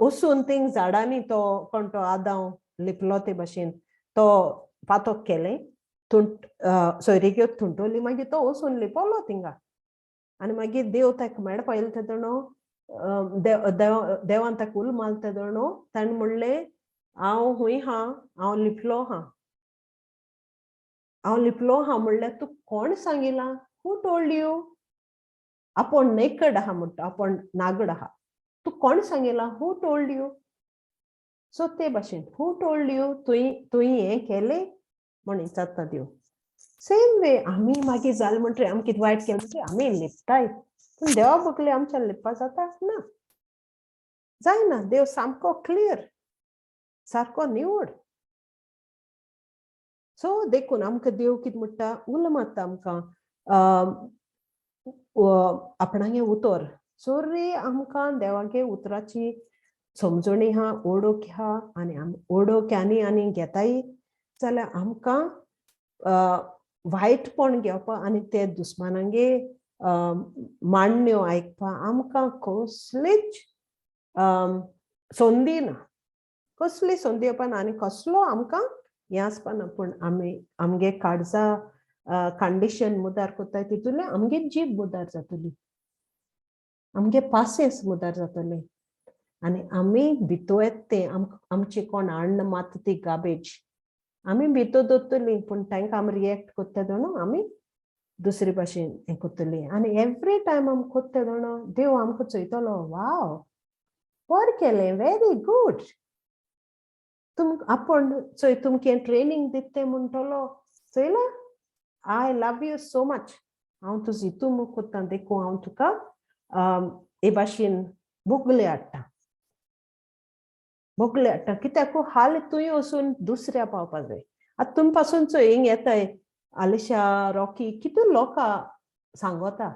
वचून थिंग झाडांनी तो कोण तो आदांव लिपलो ते भशेन तो पातोक केलें, तुंट सोयरीक्यो थुंटोली, मागीर तो वचून लिपलो थिंगा आनी मागीर देव ताका मेळपा येयलो तेदोणो, देवान ताका उलो मारलो तेदोणो, ताणें म्हणलें हांव खूंय आहा, हांव लिपलो आहा, हांव लिपलो आहा म्हणल्यार तुका कोण सांगिलां, हू टोल्ड you, आपूण नेकड आहा म्हणटा, आपूण नागड आहा, तूं कोण सांगिलां, हू टोल्ड you. सो ते भाशेन हू टोल्ड you, तुवें तुवें हें केलें म्हण विचारता देव. सेम वे आमी मागीर जालें म्हणटकीर आमी कितें वायट केलें म्हणटकीर आमी लिपताय, पूण देवा बुकले आमच्यान लिपपा जाता ना, जायना. देव सामको क्लियर, सारको निवड. सो देखून आमकां देव कितें म्हणटा, उलो मारता आमकां आपणागे उतर चोरी आमकां देवागे उतराची समजणी आहा, ओडोक आहा आनी ओडोक आनी आनी घेताय जाल्यार आमकां वायटपण घेवपा आनी ते दुस्मानांगे मांडण्यो आयकपा आमकां कसलीच संदी ना, कसली संदी येवपा ना आनी कसलो आमकां हें आसपा ना. पूण आमी आमगे काळजा कंडिशन मुदार कोत्ताय तितूंतल्यान आमगे जीब मुदार जातली, आमगे पासियेंस मुदार जातलें आनी आमी भितर येता तें आमचे कोण हाडून मारता ती गार्बेज आमी भितर दवरतली, पूण तांकां आमी रिएक्ट कोत्ता दोनू आमी दुसरे भाशेन हें कोत्तली आनी एवरी टायम आमी कोत्ता जाणा, देव आमकां चोयतलो, वाव, बरें केलें, व्हेरी गूड. तुम आपूण चोय तुमकां ट्रेनींग दिता तें म्हणटलो, चोयला, I love you so much, हांव तुजी हितू कोत्ता, देखून हांव तुका हे भाशेन बोगले हाडटा, बोगले हाडटा. कित्याक हाल तुवें वचून दुसऱ्या पावपा जाय. आतां तुमी पासून चोय हिंग येताय आलिशा, रॉकी, कितू लोकां सांगता,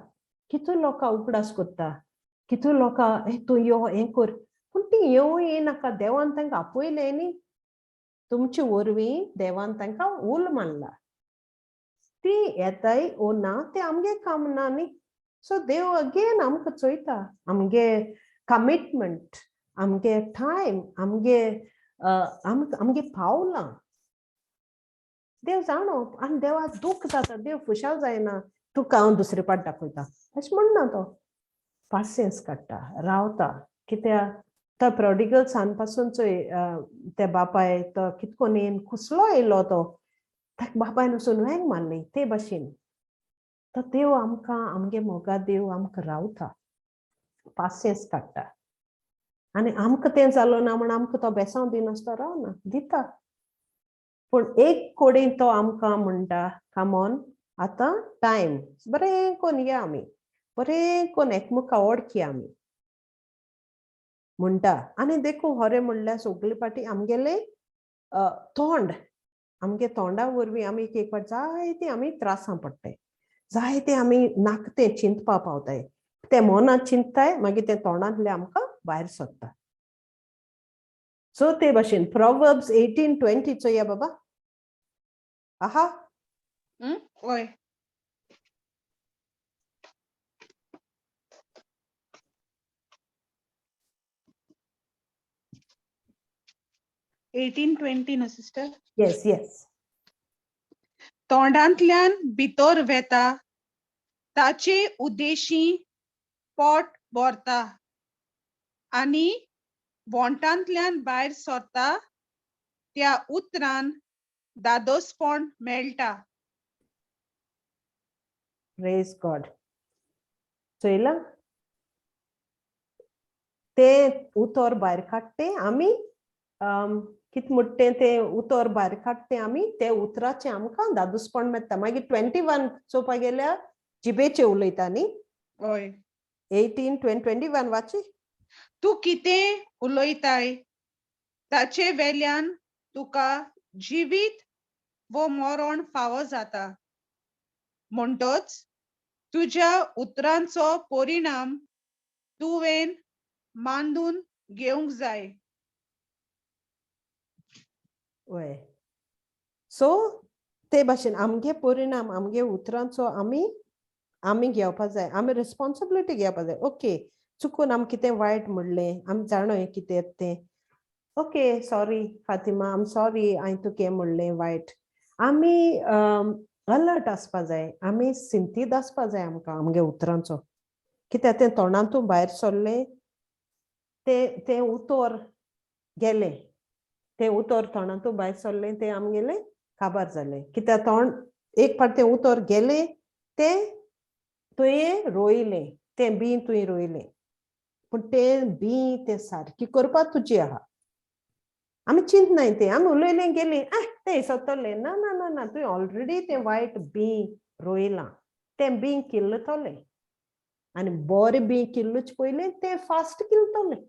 कितू लोकां उगडास कोत्ता, कितू लोकां हे तूं यो, हें कर, पूण ती येवूं येनाका. देवान तांकां आपयलें न्ही, तुमचे वरवीं देवान तांकां उल मानला. ती येताय ओ ना तें आमगे काम ना न्ही. सो देव अगेन आमकां चोयता, आमगे कमिटमेंट, आमगे टायम, आमगे आमगे पावलां देव जाणो. आनी देवाक दूख जाता, देव खुशाल जायना, तुका हांव दुसरे पाट दाखयता अशें म्हणना. तो पासियेंस काडटा, रावता. कित्याक तो प्रोडिगल सान पासून चोय, त्या बापाय तो कितको येवन कुसलो येयलो, तो ताका बापायन वचून वेंग मारली. ते भाशेन तो देव आमकां, आमगे मोगा देव आमकां रावता, पासियेंस काडटा. आनी आमकां तें जालो ना म्हण आमकां तो बेसांव दिनासतो रावना, दिता. पूण एक कोडेन तो आमकां म्हणटा, कमॉन, आतां टायम बरें कोन या, आमी बरें कोन एकमुखा वळखी आमी म्हणटा. आनी देखून खरें म्हणल्यार सगळे पाटी आमगेले तोंड, आमगे तोंडा वरवीं आमी एक एक फावट जायते आमी त्रासां पडटाय, जायते आमी नाका तें चिंतपा पावताय. ते मनांत चिंतताय, मागीर ते तोंडांतले आमकां भायर सोदता. सो ते भाशेन प्रोवर्ब्स 18:20 चोया बाबा. आहा? वय. 18:20 न्हू सिस्टर? येस. तोंडांतल्यान भितर वेता ताचे उद्देशी पोट भरता आनी वोंटांतल्यान भायर सरता त्या उतरान दादोसपण मेळटा. प्रेज गॉड. चोयला, तें उतर भायर काडटे आमी, कित म्हणटे, तें उतर भायर काडटे आमी, ते उतराचें आमकां दादोसपण मेळटा. मागीर 21 चोवपा गेल्यार जिबेचे उलयता न्ही? हय. 18 21 वाची. तूं कितें उलयताय ताचे वेल्यान तुका जिवीत वो मरण फावो जाता, म्हणटच तुज्या उतरांचो परिणाम तुवें मांडून घेवंक जाय. वय, सो ते भाशेन आमगे परिणाम आमगे उतरांचो आमी आमी घेवपा जाय, आमी रिस्पॉन्सिबिलिटी घेवपा जाय. ओके, चुकून आमी कितें वायट म्हणलें, आमी जाणोय कितें तें, okay, sorry Fatima, I'm sorry, हांवें तुका म्हणलें वायट. आमी अलर्ट आसपा जाय, आमी सिंतीद आसपा जाय आमकां आमगे उतरांचो. कित्याक तें तोंडांतून भायर सरलें, तें तें उतर गेलें, तें उतर तोंडांतून भायर सरलें, तें आमगेलें काबार जालें. कित्याक तोंड एक फावट तें उतर गेलें, तें तुवें रोयलें, तें बीं तुवें रोयलें, पूण तें बीं तें सारकें करपाक तुजी आहा. आमी चिंतनाय तें, आमी उलयलें गेलीं, आह, तें सोदतलें. ना ना ना ना, तुवें ऑलरेडी तें वायट बीं रोयलां, तें बीं किल्लतलें. आनी बरें बीं किल्लूच पयलें तें फास्ट किल्लतलें.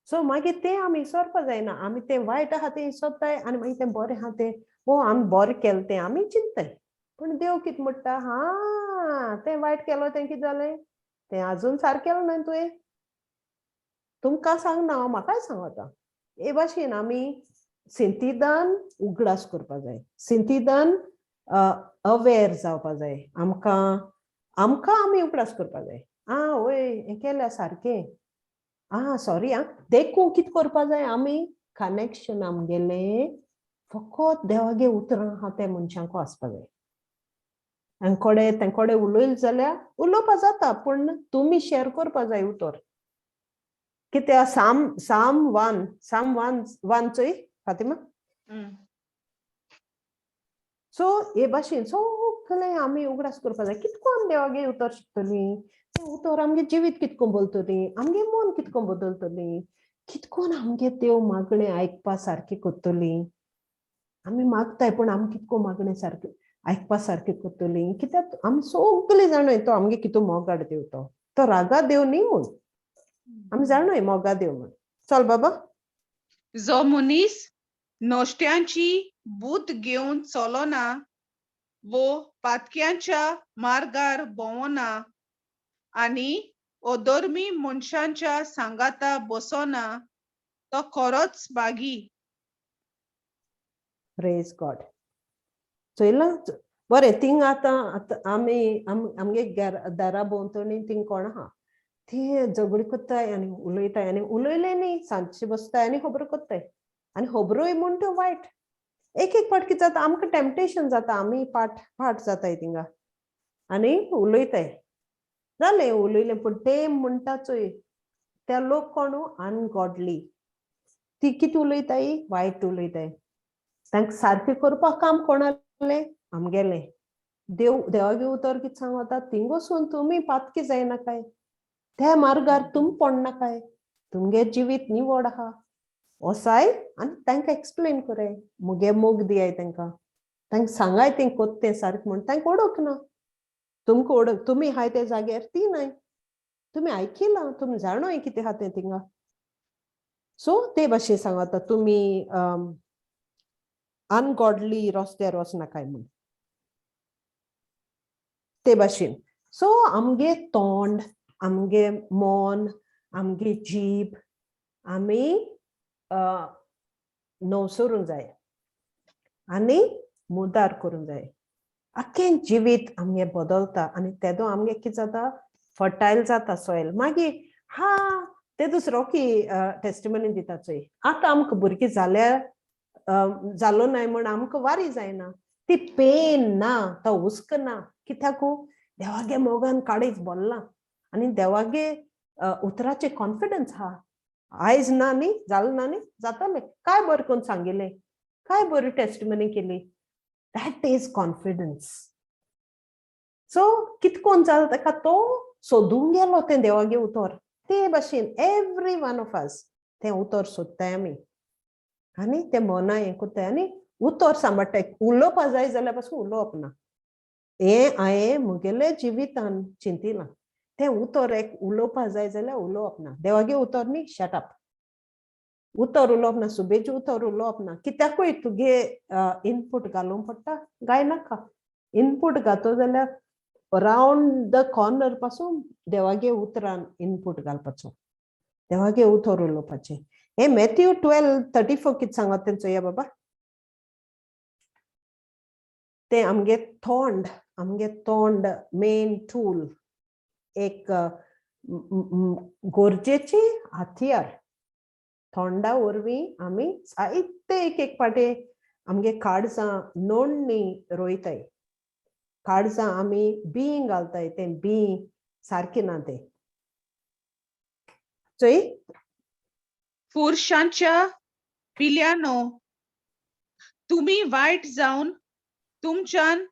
सो मागीर तें आमी इसोरपा जायना. आमी तें वायट आहा तें इसोरताय आनी मागीर तें बरें आहा तें, ओ, आमी बरें केलें तें आमी चिंतताय. पूण देव कितें म्हणटा, हा, तें वायट केलो, तें कितें जालें, तें आजून सारकें केलें न्हय तुवें. तुमकां सांगना हांव, म्हाकाय सांगता. हे भाशेन आमी सिंतिदान उगडास करपा जाय, सिंतिदान अवेर जावपा जाय. आमकां आमकां आमी उगडास करपा जाय, आं वय, हें केल्या सारकें, आं सॉरी. आं, देखून कितें करपा जाय आमी, कनेक्शन आमगेलें फकत देवागे उतरां आहा ते मनशांक आसपा जाय. तांकोडे तांकोडे उलयले जाल्यार उलोवपा जाता, पूण तुमी शेअर करपा जाय उतर. कित्याक Psalm 1 Psalm 1 1 चोय फातिमा. सो हे भाशेन सगळे सगळें आमी उगडास करपा जाय. कितको आमी देवागे उतर शिकतलीं, तें उतर आमगे जिवीत कितको बदलतलीं, आमगे मन कितको बदलतलीं, कितकोन आमगे देव मागणें आयकपा सारकें करतलीं. आमी मागताय पूण आमी कितको मागणें सारकें आयकपा सारकें करतलीं, कित्याक आमी सगळीं जाणय तो आमगे कितू मोगाड देव, तो तो रागा देव न्ही म्हूण आमी जाणय मोगा देव म्हूण. चल बाबा. जो मनीस नश्ट्यांची बूद घेवन चलना वो पातक्यांच्या मार्गार भोंवना आनी अधर्मी मनशांच्या सांगाता बसना तो खरोच भागी. प्रेज गॉड. चोयलां बरें, थिंग आतां आतां आमी आमगे दारा भोंवतणी थिंग कोण आहा ती झगडी करताय आनी उलयताय आनी उलयले न्ही, सांजचे बसताय आनी खबरो करताय आनी खबरोय म्हूण त्यो वायट. एक एक फावट कितें जाता, आमकां टेम्पटेशन जाता, आमी पाट फाट जाताय थिंगा आनी उलयताय. जालें उलयलें, पूण ते म्हणटा चोय त्या लोक कोण अनगॉडली, ती कितें उलयताय, वायट उलयताय. तांकां सारकें करपाक काम कोणालें, आमगेलें. देव देवागे उतर कितें सांगता, थिंग वचून तुमी पातकी जायनाकाय, त्या मार्गार तुमी पडनाकाय, तुमगे जिवीत निवड आहा वसाय आनी तांकां एक्सप्लेन कराय, मुगे मोग दियाय तांकां, तांकां सांगाय तें कोत्तें तें सारकें म्हूण. तांकां ओडक ना, तुमकां ओडक, तुमी आहाय त्या जाग्यार ती नाय, तुमी आयकिलां, तुमी जाणोय कितें आहा तें थिंगा. सो ते भाशेन सांगता तुमी अनगॉडली रस्त्यार वचनाकाय म्हूण ते भाशेन. सो आमगे तोंड, आमगे मन, आमगे जीब आमी नवसरूंक जाय आनी मुदार करूंक जाय. आख्खें जिवीत आमगे बदलता आनी तेदो आमगे कितें जाता, फर्टायल जाता सॉयल. मागीर हा ते दुसरो की टेस्टिमनी दिता चोय, आतां आमकां भुरगीं जाल्यार जालो नाय म्हण आमकां वारी जायना, ती पेन ना, तो हुस्क ना, कित्याकू देवागे मोगान काळीज भरलां आनी देवागे उतराचे कॉन्फिडन्स आहा. आयज ना न्ही, जालें ना न्ही, जातलें. काय बरें करून सांगिल्लें, काय बरी टेस्टिमनी केली. That is confidence. सो कित कोन जालें ताका, तो सोदूंक गेलो तें देवागे उतर. ते भाशेन एवरी वन ऑफ अस तें उतर सोदताय आमी आनी तें मना हें करताय आनी उतर सांबाळटाय. उलोवपा जाय जाल्यार पासून उलोवप ना, हें हांवें म्हगेले जिवितान चिंतिलां. तें उतर एक उलोवपा जाय जाल्यार उलोवप ना, देवागे उतर न्ही, शट अप. उतर उलोवप ना, सुबेचें उतर उलोवप ना, कित्याकूय तुगे इनपूट घालूंक पडटा, गायनाका. इनपूट घातो जाल्यार रावंड the corner पासून देवागे उतरान इनपूट घालपाचो, देवागे उतर उलोवपाचें. हे मॅथ्यू 12:34 कितें सांगता तें चोया बाबा. तें आमगे तोंड, आमगे तोंड मेन टूल, एक गरजेचें हत्यार. तोंडा वरवीं आमी जायते एक एक फावटी आमगे काळजां नोंदणी रोयताय, काळजां आमी बीं घालताय, तें बीं सारकें ना तें चोय. पुरुषांच्या पिल्यानो, तुमी वायट जावन तुमच्यान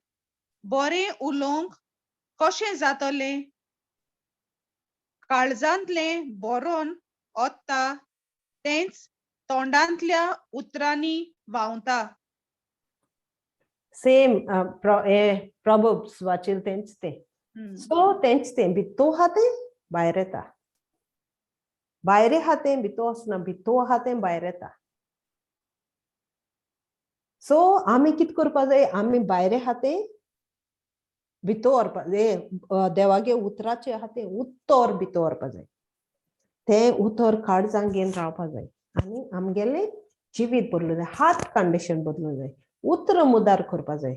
बरें उलोवंक कशें जातलें? काळजांतलें बरोवन ओत्ता तेंच तोंडांतल्या उतरांनी व्हांवता. सेम प्रोवर्ब्स वाचील तेंच तें. सो तेंच तें भितू आहा तें भायर येता, भायर आहा तें भितू वचना, भितू आहा तें भायर येता. सो आमी कितें करपा जाय, आमी भायर आहा तें भितर व्हरपा जाय, देवागे उतराचें आहा तें उतर भितर व्हरपा जाय, तें उतर काळजांक घेवन रावपा जाय आनी आमगेलें जिवीत बदलूं जाय, हात कंडिशन बदलूं जाय, उतरां मुदार करपा जाय.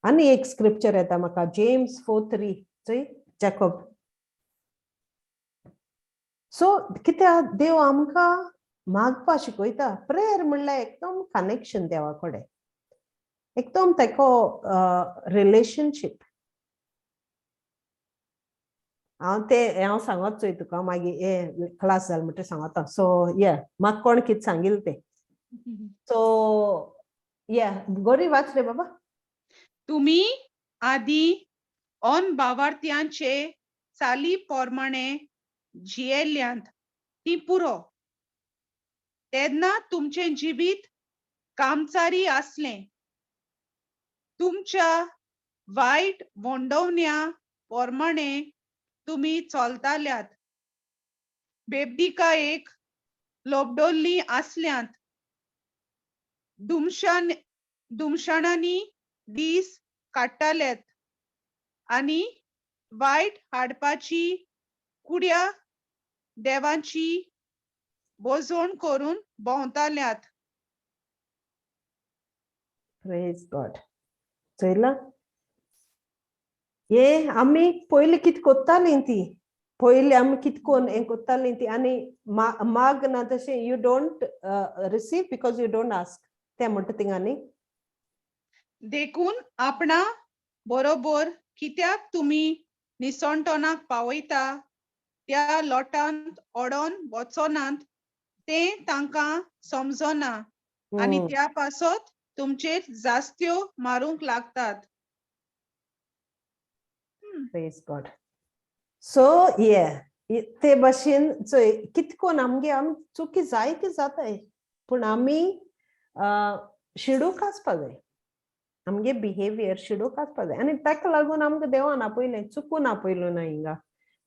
आनी एक स्क्रिप्चर येता म्हाका, जेम्स 4:3 चोय, जॅकब. सो कित्याक देव आमकां मागपा शिकयता. प्रेयर म्हणल्यार एकदम कनेक्शन देवा कडेन, एकदम तेको रिलेशनशीप. हांव तें हांव सांगत चोय तुका मागीर हे क्लास जाल म्हणटकीर सांगता. सो ये म्हाका कोण कितें सांगिल्लें तें. सो या गोरी वाच रे बाबा. तुमी आदीं अनभावार्थ्यांचे चाली पोरमाणें जियेल्यांत ती पुरो. तेन्ना तुमचें जिवीत कामचारी आसलें. तुमच्या वायट वोंडवण्या पोरमाणें तुमी चलताल्यात. बेबदिकायेक लोबडोल्लीं आसल्यांत. दुमशान दुमशाणांनी दीस काडटालेत आनी वायट हाडपाची कुड्या देवांची बोजवण करून भोंवताल्यात. प्रेज गॉड. चोयलां हे आमी पयलीं कित कोत्तालीं ती, पयलीं आमी कित कोन्न हें कोत्तालीं ती आनी माग ना तशें you don't receive because you don't ask तें म्हणटा थिंगा न्ही. देखून आपणा बरोबर कित्याक तुमी निसणटोनाक पावयता त्या लोटांत ओडोन वचोनात तें तांकां समजना आनी त्या पासत तुमचेर जास्त्यो मारूंक लागतात. प्रेज गॉड. सो ये ते भाशेन चोय कितकोन आमगे आमी चुकी जायती जाताय पूण आमी शिडूक आसपा जाय, आमगे बिहेवियर शिडूक आसपा जाय. आनी ताका लागून आमकां देवान आपयलें, चुकून आपयलो ना हिंगा.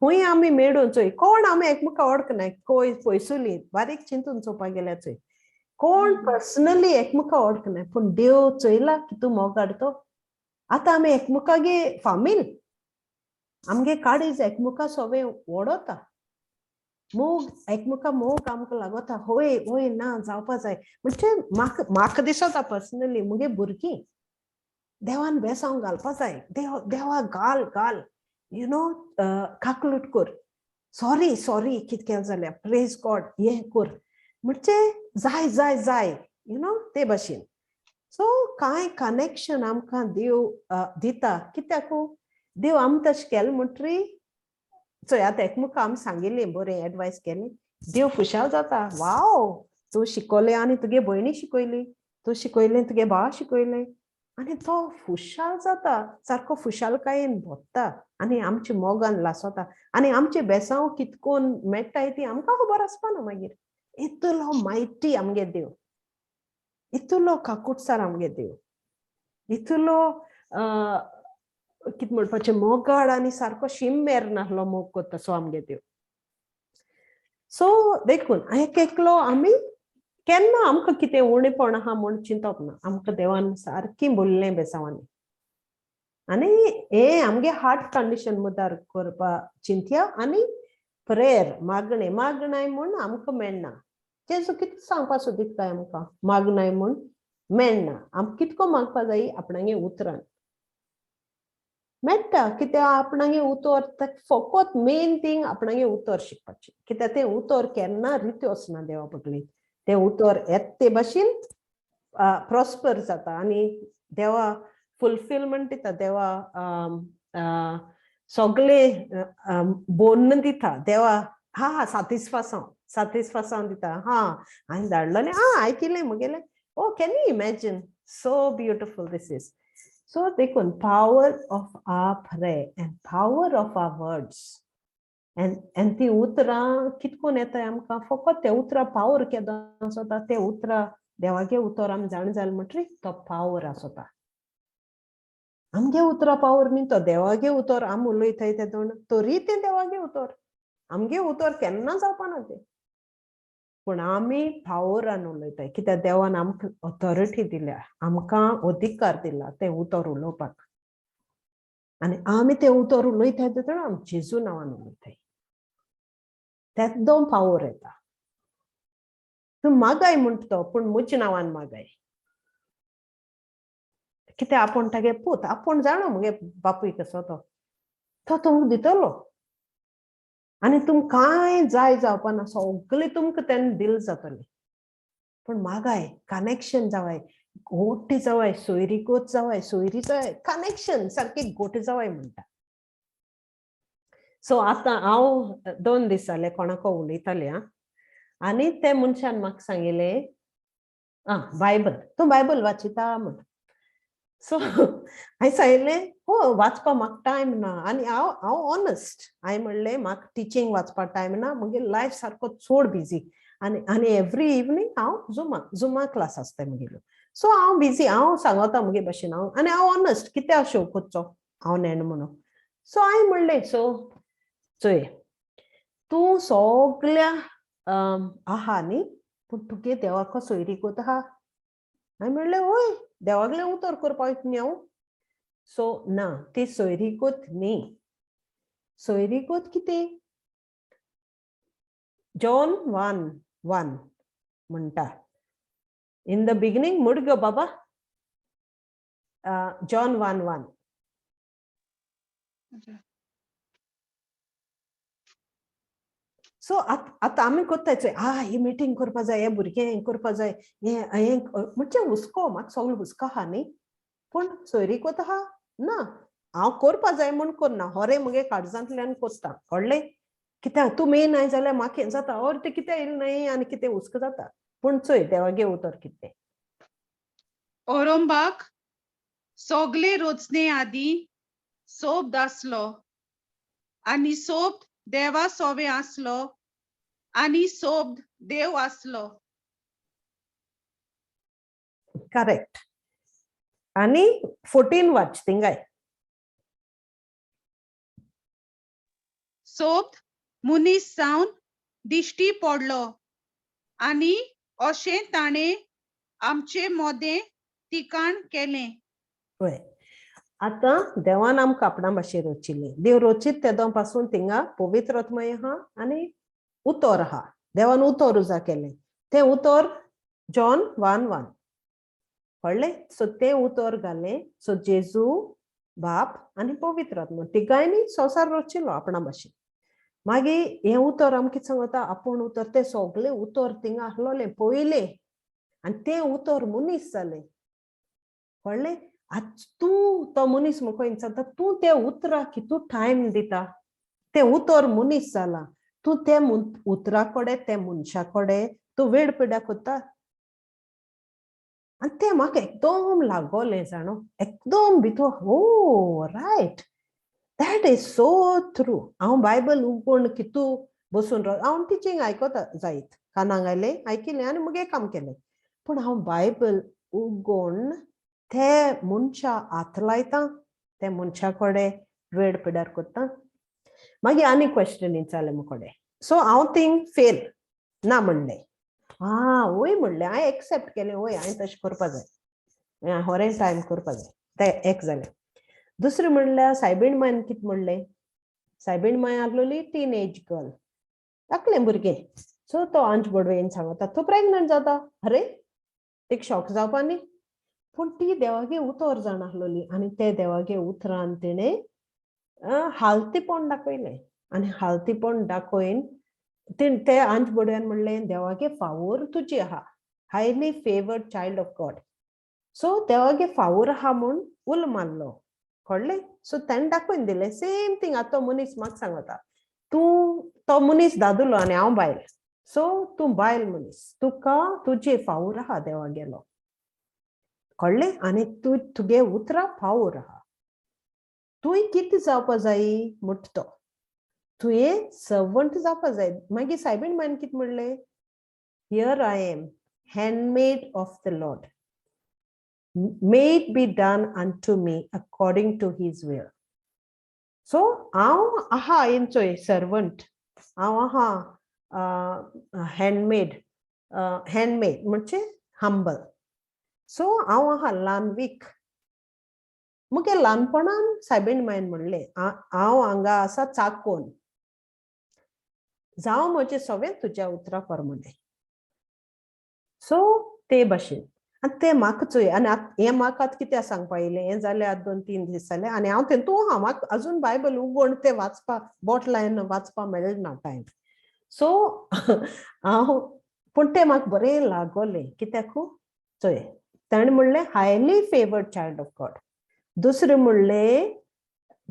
खूंय आमी मेळून चोय कोण आमी एकमेका वळखनाय, कोय पयसुली बारीक चिंतून चोवपाक गेल्यार चोय कोण पर्सनली एकमेका वळखनाय, पूण देव चोयला की तूं मोगाड तो. आतां आमी एकमेकागे फामील, आमगे काळीज एकमेका सोवे वडोता, मोग एकमेका मोग आमकां लागोता. हय हय ना जावपा जाय म्हणजे म्हाका म्हाका दिसता पर्सनली मुगे भुरगीं देवान बेसांव घालपा जाय. देव देवा घाल घाल you know काकलूट कर, सॉरी सॉरी कित केलें जाल्यार, प्रेज गॉड हें कर म्हणजे जाय जाय जाय you know ते भाशेन. सो कांय कनेक्शन आमकां देव दिता कित्याकू देव आमकां तशें केलें म्हणटरी चोय आतां एकमेका आमी सांगिल्लें बरें एडवायस केलें, देव खुशाल जाता. वाव तूं शिकवलें आनी तुगे भयणी शिकयली, तूं शिकयलें तुगे भावा शिकयलें, आनी तो खुशाल जाता, सारको खुशालकायेन भोंवता आनी आमच्या मोगान लासोता आनी आमचे बेसांव कितकोन मेळटाय ती आमकां खबर आसपाना मागीर. इतलो मायटी आमगे देव, इतलो काकुटसार आमगे देव, इतलो कित म्हणपाचें मोगाळ आनी सारको शीम मेर नासलो मोग कोत्ता सो आमगे देव. सो देखून एक एकलो आमी केन्ना आमकां कितें उणेपण आहा म्हूण चिंतप ना, आमकां देवान सारकें बोल्लें बेसांवांनी आनी हें आमगे हार्ट कंडिशन मुदार करपा चिंतया आनी प्रेयर मागणें मागणाय म्हूण आमकां मेळना. जेजू कितें सांगपा सोदीत काय आमकां मागणाय म्हूण मेळना. आमकां कितको मागपा जाय आपणागे उतरान मेळटा, कित्याक आपणागे उतर फकत मेन थींग आपणागे उतर शिकपाचें, कित्याक तें उतर केन्ना रित्यो वचना देवा पगली, तें उतर येता ते भाशेन प्रॉस्पर जाता आनी देवा फुलफिलमेंट दिता, देवा सगळे बोन्न दिता, देवा हा हा सातिस्फासांव सातिस्फासांव दिता. हा हांवें धाडलेलें हा आयकिलें म्हगेलें, oh can you imagine, so beautiful this is. So देखून power of our prayer and power of our words and ती उतरां कितकोन येताय आमकां, फकत ते उतरां पावर केदो आसता, ते उतरां देवागे उतर आमी जाण जालें म्हणटरी तो पावर आसता. आमगे उतरां पावर न्ही, तो देवागे उतर आमी उलयताय तेदोण तरी तें देवागे उतर, आमगे उतर केन्ना जावपाना तें, पूण आमी पावरान उलयताय कित्याक देवान आमकां ऑथॉरिटी दिल्या, आमकां अधिकार दिला तें उतर उलोवपाक आनी आमी तें उतर उलयताय तेदोण आमी जेजू नांवान उलयताय, तेदों पावर येता. तूं मागाय म्हणटा तो, पूण म्हज्या नांवान मागाय, कित्याक आपूण तागे पूत, आपूण जाणो मुगे बापूय कसो तो, तो तुमकां दितलो आनी तुमकां कांय जाय जावपाना, सगळें तुमकां तेन्ना दिल जातलें. पूण मागाय, कनेक्शन जावाय, गोटे जावाय, सोयरीगोत जावाय, सोयरी जावाय, कनेक्शन सारकें गोटे जावाय म्हणटा. सो आतां हांव 2 दीस जाले कोणाको उलयतालें आं, आनी ते मनशान म्हाका सांगिल्लें आं बायबल, तूं बायबल वाचिता म्हण. सो हांवें सांगिल्लें हो वाचपा म्हाका टायम ना आनी हांव हांव ऑनस्ट. हांवें म्हणलें म्हाका टिचींग वाचपा टायम ना, म्हगे लायफ सारको चड बिजी आनी आनी एवरी इवनींग हांव जुमा जुमा क्लास आसता म्हगेलो. सो हांव बिजी, हांव सांगता म्हगे भशेन हांव आनी हांव ऑनस्ट, कित्याक शो करचो हांव नेण म्हणून. सो हांवें म्हणलें सो चोय तूं सगल्या आहा न्ही, पूण तुगे देवाक सोयरीगत आहा. हांवें म्हणलें वय देवागलें उतर करपाक न्ही हांव. सो ना ती सोयरीगत न्ही. सोयरीगत कितें? जॉन 1:1 म्हणटा इन the beginning मुड गो बाबा, जॉन 1:1. सो आतां आमी कोत्ताय चोय, आ ही मिटींग करपा जाय, हे भुरगे हें करपा जाय, हें हें म्हणजे हुस्को, म्हाका सगळो हुस्को आहा न्ही, पूण सोयरीगत आहा ना. हांव करपा जाय म्हूण करना, होरे मुगे काळजांतल्यान कोत्ता, कळ्ळें? कित्याक तूं मेन नाय जाल्यार म्हाका हें जाता, or तें कितें येयलें न्हय आनी कितें हुस्को जाता. पूण चोय देवागे उतर कितें. ओरोंबाक सोगले रोचणे आदीं सोब्द आसलो आनी सोब्द देवा सोवे आसलो आनी सोब्द देव आसलो. करेक्ट. आनी 14 वाच थिंगाय. सोब्द मनीस जावन दिश्टी पडलो आनी अशें ताणें आमचे मोदें तिकाण केलें. वय आतां देवान आमकां आपणा भाशेन रोचिल्ली. देव रोचीत तेदो पासून थिंगा पवित्र आत्मय आहा आनी उतर आहा. देवान उतर उजा केलें, तें उतर जॉन 1:1, कळ्ळें? सो तें उतर घालें. सो जेजू बाप आनी पवित्र आत्मा तिगांयनी संवसार रोचिल्लो आपणा भाशेन. मागीर हें उतर आमकां कितें सांगता, आपूण उतर, तें सगळें उतर थिंगा आसलोलें पयलें आनी तें उतर मनीस जालें, कळ्ळें? आतां तूं तो मनीस म्हाका विचारता, तूं त्या उतराक कितू टायम दिता? तें उतर मनीस जालां, तूं त्या उतरा कडेन त्या मनशा कडेन तूं वेळ पिड्याक कोत्ता. आनी तें म्हाका एकदम लागोलें जाणो, एकदम भितर, हो right, that is so true. हांव बायबल उगोवन कितू बसून राव, हांव टिचींग आयकता जायत, कानाक आयलें आयकिलें आनी मुगे काम केलें, पूण हांव बायबल उगोवन ते मनशा हात लायता, ते मनशा कडेन वेळ पिड्यार करता. मागीर आनी क्वेश्चन विचारलें म्हजे कडेन. सो हांव थिंग फेल ना म्हणलें, आं वय म्हणलें, हांवें एक्सेप्ट केलें, वय हांवें तशें करपा जाय, होरें टायम करपा जाय. तें एक जालें. दुसरें म्हणल्यार सायबीण मायन कितें म्हणलें, सायबीण माय आसलोली टीन एज गर्ल, धाकलें भुरगें. सो तो आंज बडवेन सांगता तूं प्रेग्नंट जाता, अरे एक शॉक जावपा न्ही, पूण ती देवागे उतर जाण आसलोली आनी ते देवागे उतरान तिणें हालतीपण दाखयलें आनी हालतीपण दाखोवन ते आंज बडव्यान म्हणलें देवागे फावोर तुजी आहा, highly favoured child of God. So देवागे फावोर आहा म्हूण उल मारलो, कळ्ळें? सो तेणें दाखोवन दिलें. सेम थींग आतां तो मनीस म्हाका सांगता, तूं तो मनीस दादुलो आनी हांव बायल, सो तूं बायल मनीस, तुका तुजे फावोर आहा देवा गेलो, कळ्ळें? आनी तूं तुगे उतरां फावोर आहा, तुवें कितें जावपा जाय म्हणटा तो, तुवें सर्वंट जावपा जाय. मागीर सायबीण मायन कितें म्हणलें, here I am, handmaid of the Lord, may it be done unto me according to his will. So हांव आहा हेंचोय सर्वंट, हांव आहा हँडमेड, हँडमेड म्हणजे हंबल. सो हांव आहा ल्हान वीक. मुगे ल्हानपणान सायबीण मायन म्हणलें हांव हांगा आसा चाकोन, जावं म्हजें सगळें तुज्या उतरा प्रमाणें. सो ते भाशेन आनी तें म्हाका चोय आनी आतां हें म्हाका आतां कित्याक सांगपा येयलें, हें जालें आतां 2-3 दीस जाले आनी हांव तें तूं आहा, म्हाका अजून बायबल उगोवन तें वाचपा बोट लायन वाचपा मेळना टायम. सो हांव पूण तें म्हाका बरें लागोलें कित्याक चोय ताणें म्हणलें highly favoured child of God, दुसरें म्हणलें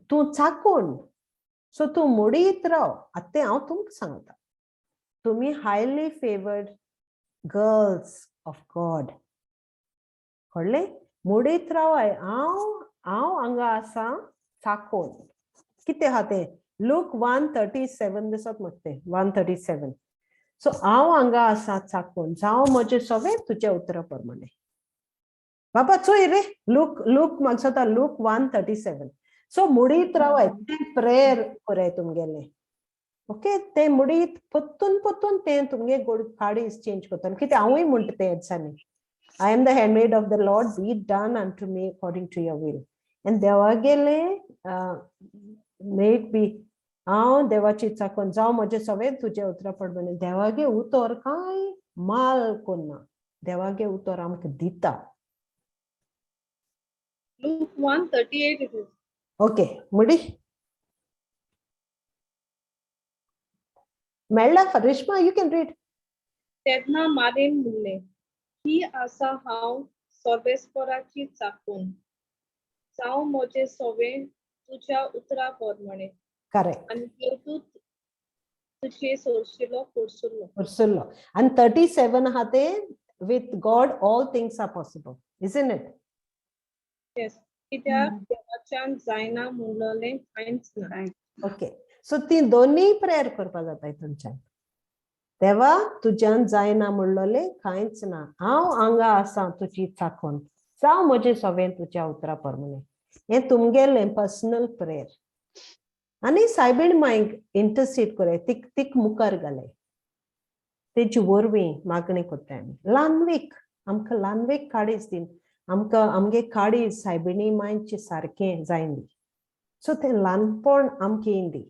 तूं चाकून, सो तूं मोडीत राव. आतां तें हांव तुमकां सांगता, तुमी highly favoured girls of God, कळ्ळें? मुडीत रावाय, हांव हांव हांगा आसा चाकोन. कितें आहा तें? लूक 1:37 दिसत म्हाका तें, 1:37. सो हांव हांगा आसा चाकोन, जावं म्हजें सगळें तुज्या उतरा प्रमाणे. बाबा चोय रे, लूक लूक म्हाका दिसता लूक 1:37. सो मुडीत रावाय, तें प्रेयर कराय तुमगेलें. ओके, तें मुडीत पोत्तून पोत्तून तें तुमगे गोड काडीस चेंज करतलें. कितें हांवूय म्हणटा तें दिसांनी, I am the handmaid of the Lord, be done unto me according to your will. And देवागेलें मेट बी, हांव देवाची चाकोन, जावं म्हजें सगळें तुजें उतरा प्रमाणे. देवागे उतर कांय माल कोन्ना, देवागे उतर आमकां दिता. Luke 1:38 it is. Okay, मुडी मेळ्ळा? Rishma, you can read. तेन्ना मारीन म्हणलें, ही आसा हांव सर्वेस्पराची चाकून, जावं म्हजें सवें तुज्या उतरा प्रमाणे. करेक्ट. आनी देवदूत तुजे सोरशिलो कोरसुल्लो. उर्सुल्लो. आनी 37 आहा ते, with God all things are possible, isn't it? Yes, कित्याक देवाच्यान जायना म्हणलेलें कांयच ना. ओके, सो ती दोनूय प्रेयर करपा जाता तुमच्यान. देवा, तुज्यान जायना म्हणलोलें कांयच ना, हांव हांगा आसा तुजी चाकोन, जावं म्हजें सगळें तुज्या उतरा प्रमाणे. हें तुमगेलें पर्सनल प्रेयर. आनी सायबीण मायक इंटरसीड कराय, तीक तीक मुखार घालय, तेजी वरवीं मागणी करताय आमी. ल्हानवीक आमकां, ल्हानवीक काडीच दी आमकां, आमगे काडीज सायबिणी मांयचे सारकें जायन दी. सो तें ल्हानपण आमकां येवन दी,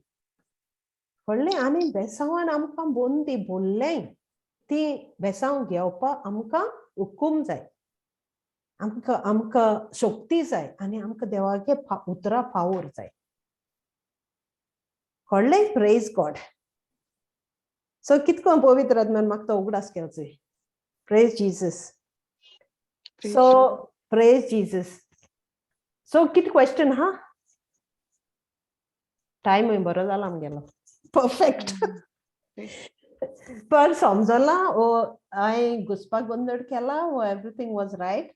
कळ्ळें? आनी बेसांवान आमकां बोंदी बोल्लें, ती बेसांव घेवपाक आमकां हुकूम जाय, आमकां आमकां शक्ती जाय आनी आमकां देवागे उतरां पावर जाय, कळ्ळें? प्रेज गॉड. सो कितको पवित्र आत्म्यान म्हाका तो उगडास केलो. Praise Jesus. So praise Jesus. So कित क्वेश्चन हा? टायम बरो जाला आमगेलो, परफेक्ट. पर समजला ओ हांवें घुसपाक गोंदळ केला वो एवरीथींग वॉज रायट?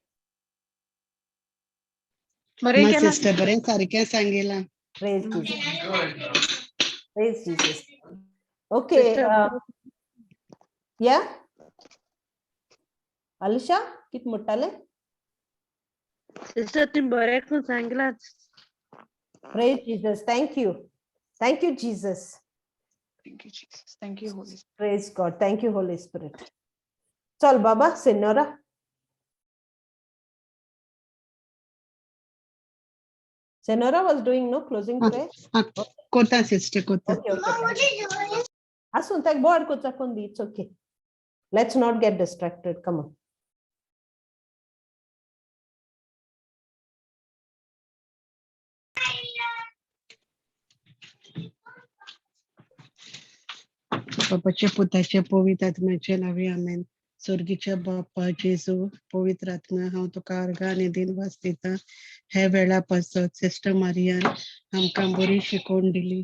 बरें ना केलां. सिस्टर, बरें सारकें सांगिलां. Praise Jesus, praise Jesus. Okay. Sister. या अलिशा, कित म्हणटालें? सिस्टर, तुम्ही बरें करून सांगलां. Praise Jesus. Thank you, thank you Jesus. Thank you, Jesus. Thank you, Holy Spirit. Praise God. Thank you, Holy Spirit. चल बाबा, सेनोरा. Senora was doing no closing Ah. prayer. कोता सिस्टर, कोता. Okay, okay. आसूं, ताका बोर्ड कोचा कोन दी, it's okay. Let's not get distracted. Come on. बापाचे, पुताचे, पवित्र आत्म्याचे नावे, आमेन. स्वर्गीच्या बाप्पा जेजू, पवित्र आत्मा, हांव तुका अर्गां आनी दिनवास दिता हे वेळा पासत. सिस्टर मारियान आमकां बरी शिकोवन दिली,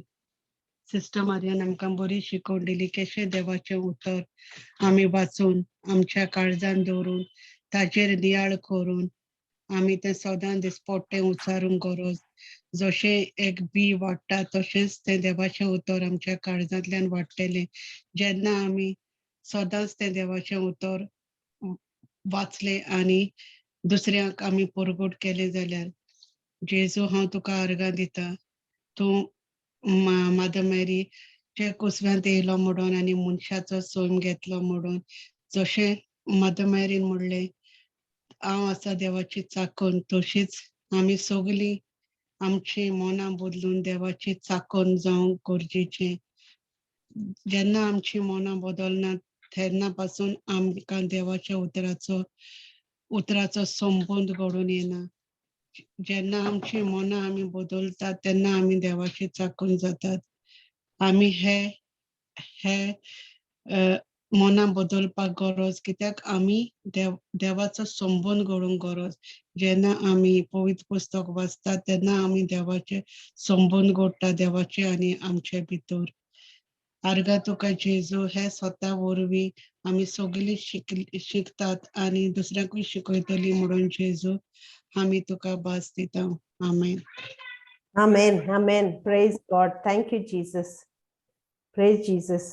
सिस्टर मारियान आमकां बरी शिकोवन दिली कशें देवाचें उतर आमी वाचून, आमच्या काळजान दवरून, ताजेर नियाळ करून आमी तें सदां दिसपट्टें उच्चारूंक गरज. जशें एक बी वाडटा तशेंच तें देवाचें उतर आमच्या काळजांतल्यान वाडटलें जेन्ना आमी सदांच तें देवाचें उतर वाचलें आनी दुसऱ्यांक आमी परगट केलें जाल्यार. जेजू, हांव तुका अर्गां दिता, तूं मादर मेरीच्या कुसव्यांत येयलो म्हणून आनी मनशाचो सैम घेतलो म्हणून. जशें मादर मेरीन म्हणलें, हांव आसा देवाची चाकण, तशीच आमी सगळीं आमची मनां बदलून देवाची चाकण जावंक गरजेचें. जेन्ना आमची मनां बदलना तेन्ना पासून आमकां देवाच्या उतराचो संबंद घडून येना. जेन्ना आमची मनां आमी बदलतात तेन्ना आमी देवाची चाकण जातात. आमी हे हे मनां बदलपाक गरज, कित्याक आमी देवाचो संबंद घडोवंक गरज. जेन्ना आमी पवित्र पुस्तक वाचतात तेन्ना आमी देवाचे संबंद घडटा, देवाचे आनी आमचे भितर. आर्गां तुका जेजू, हे स्वता वरवीं आमी सगळीं शिकतात आनी दुसऱ्यांकूय शिकयतली म्हणून जेजू, आमी तुका भास दिता. आमेन. Amen. Amen. Praise God. Thank you, Jesus. Praise Jesus.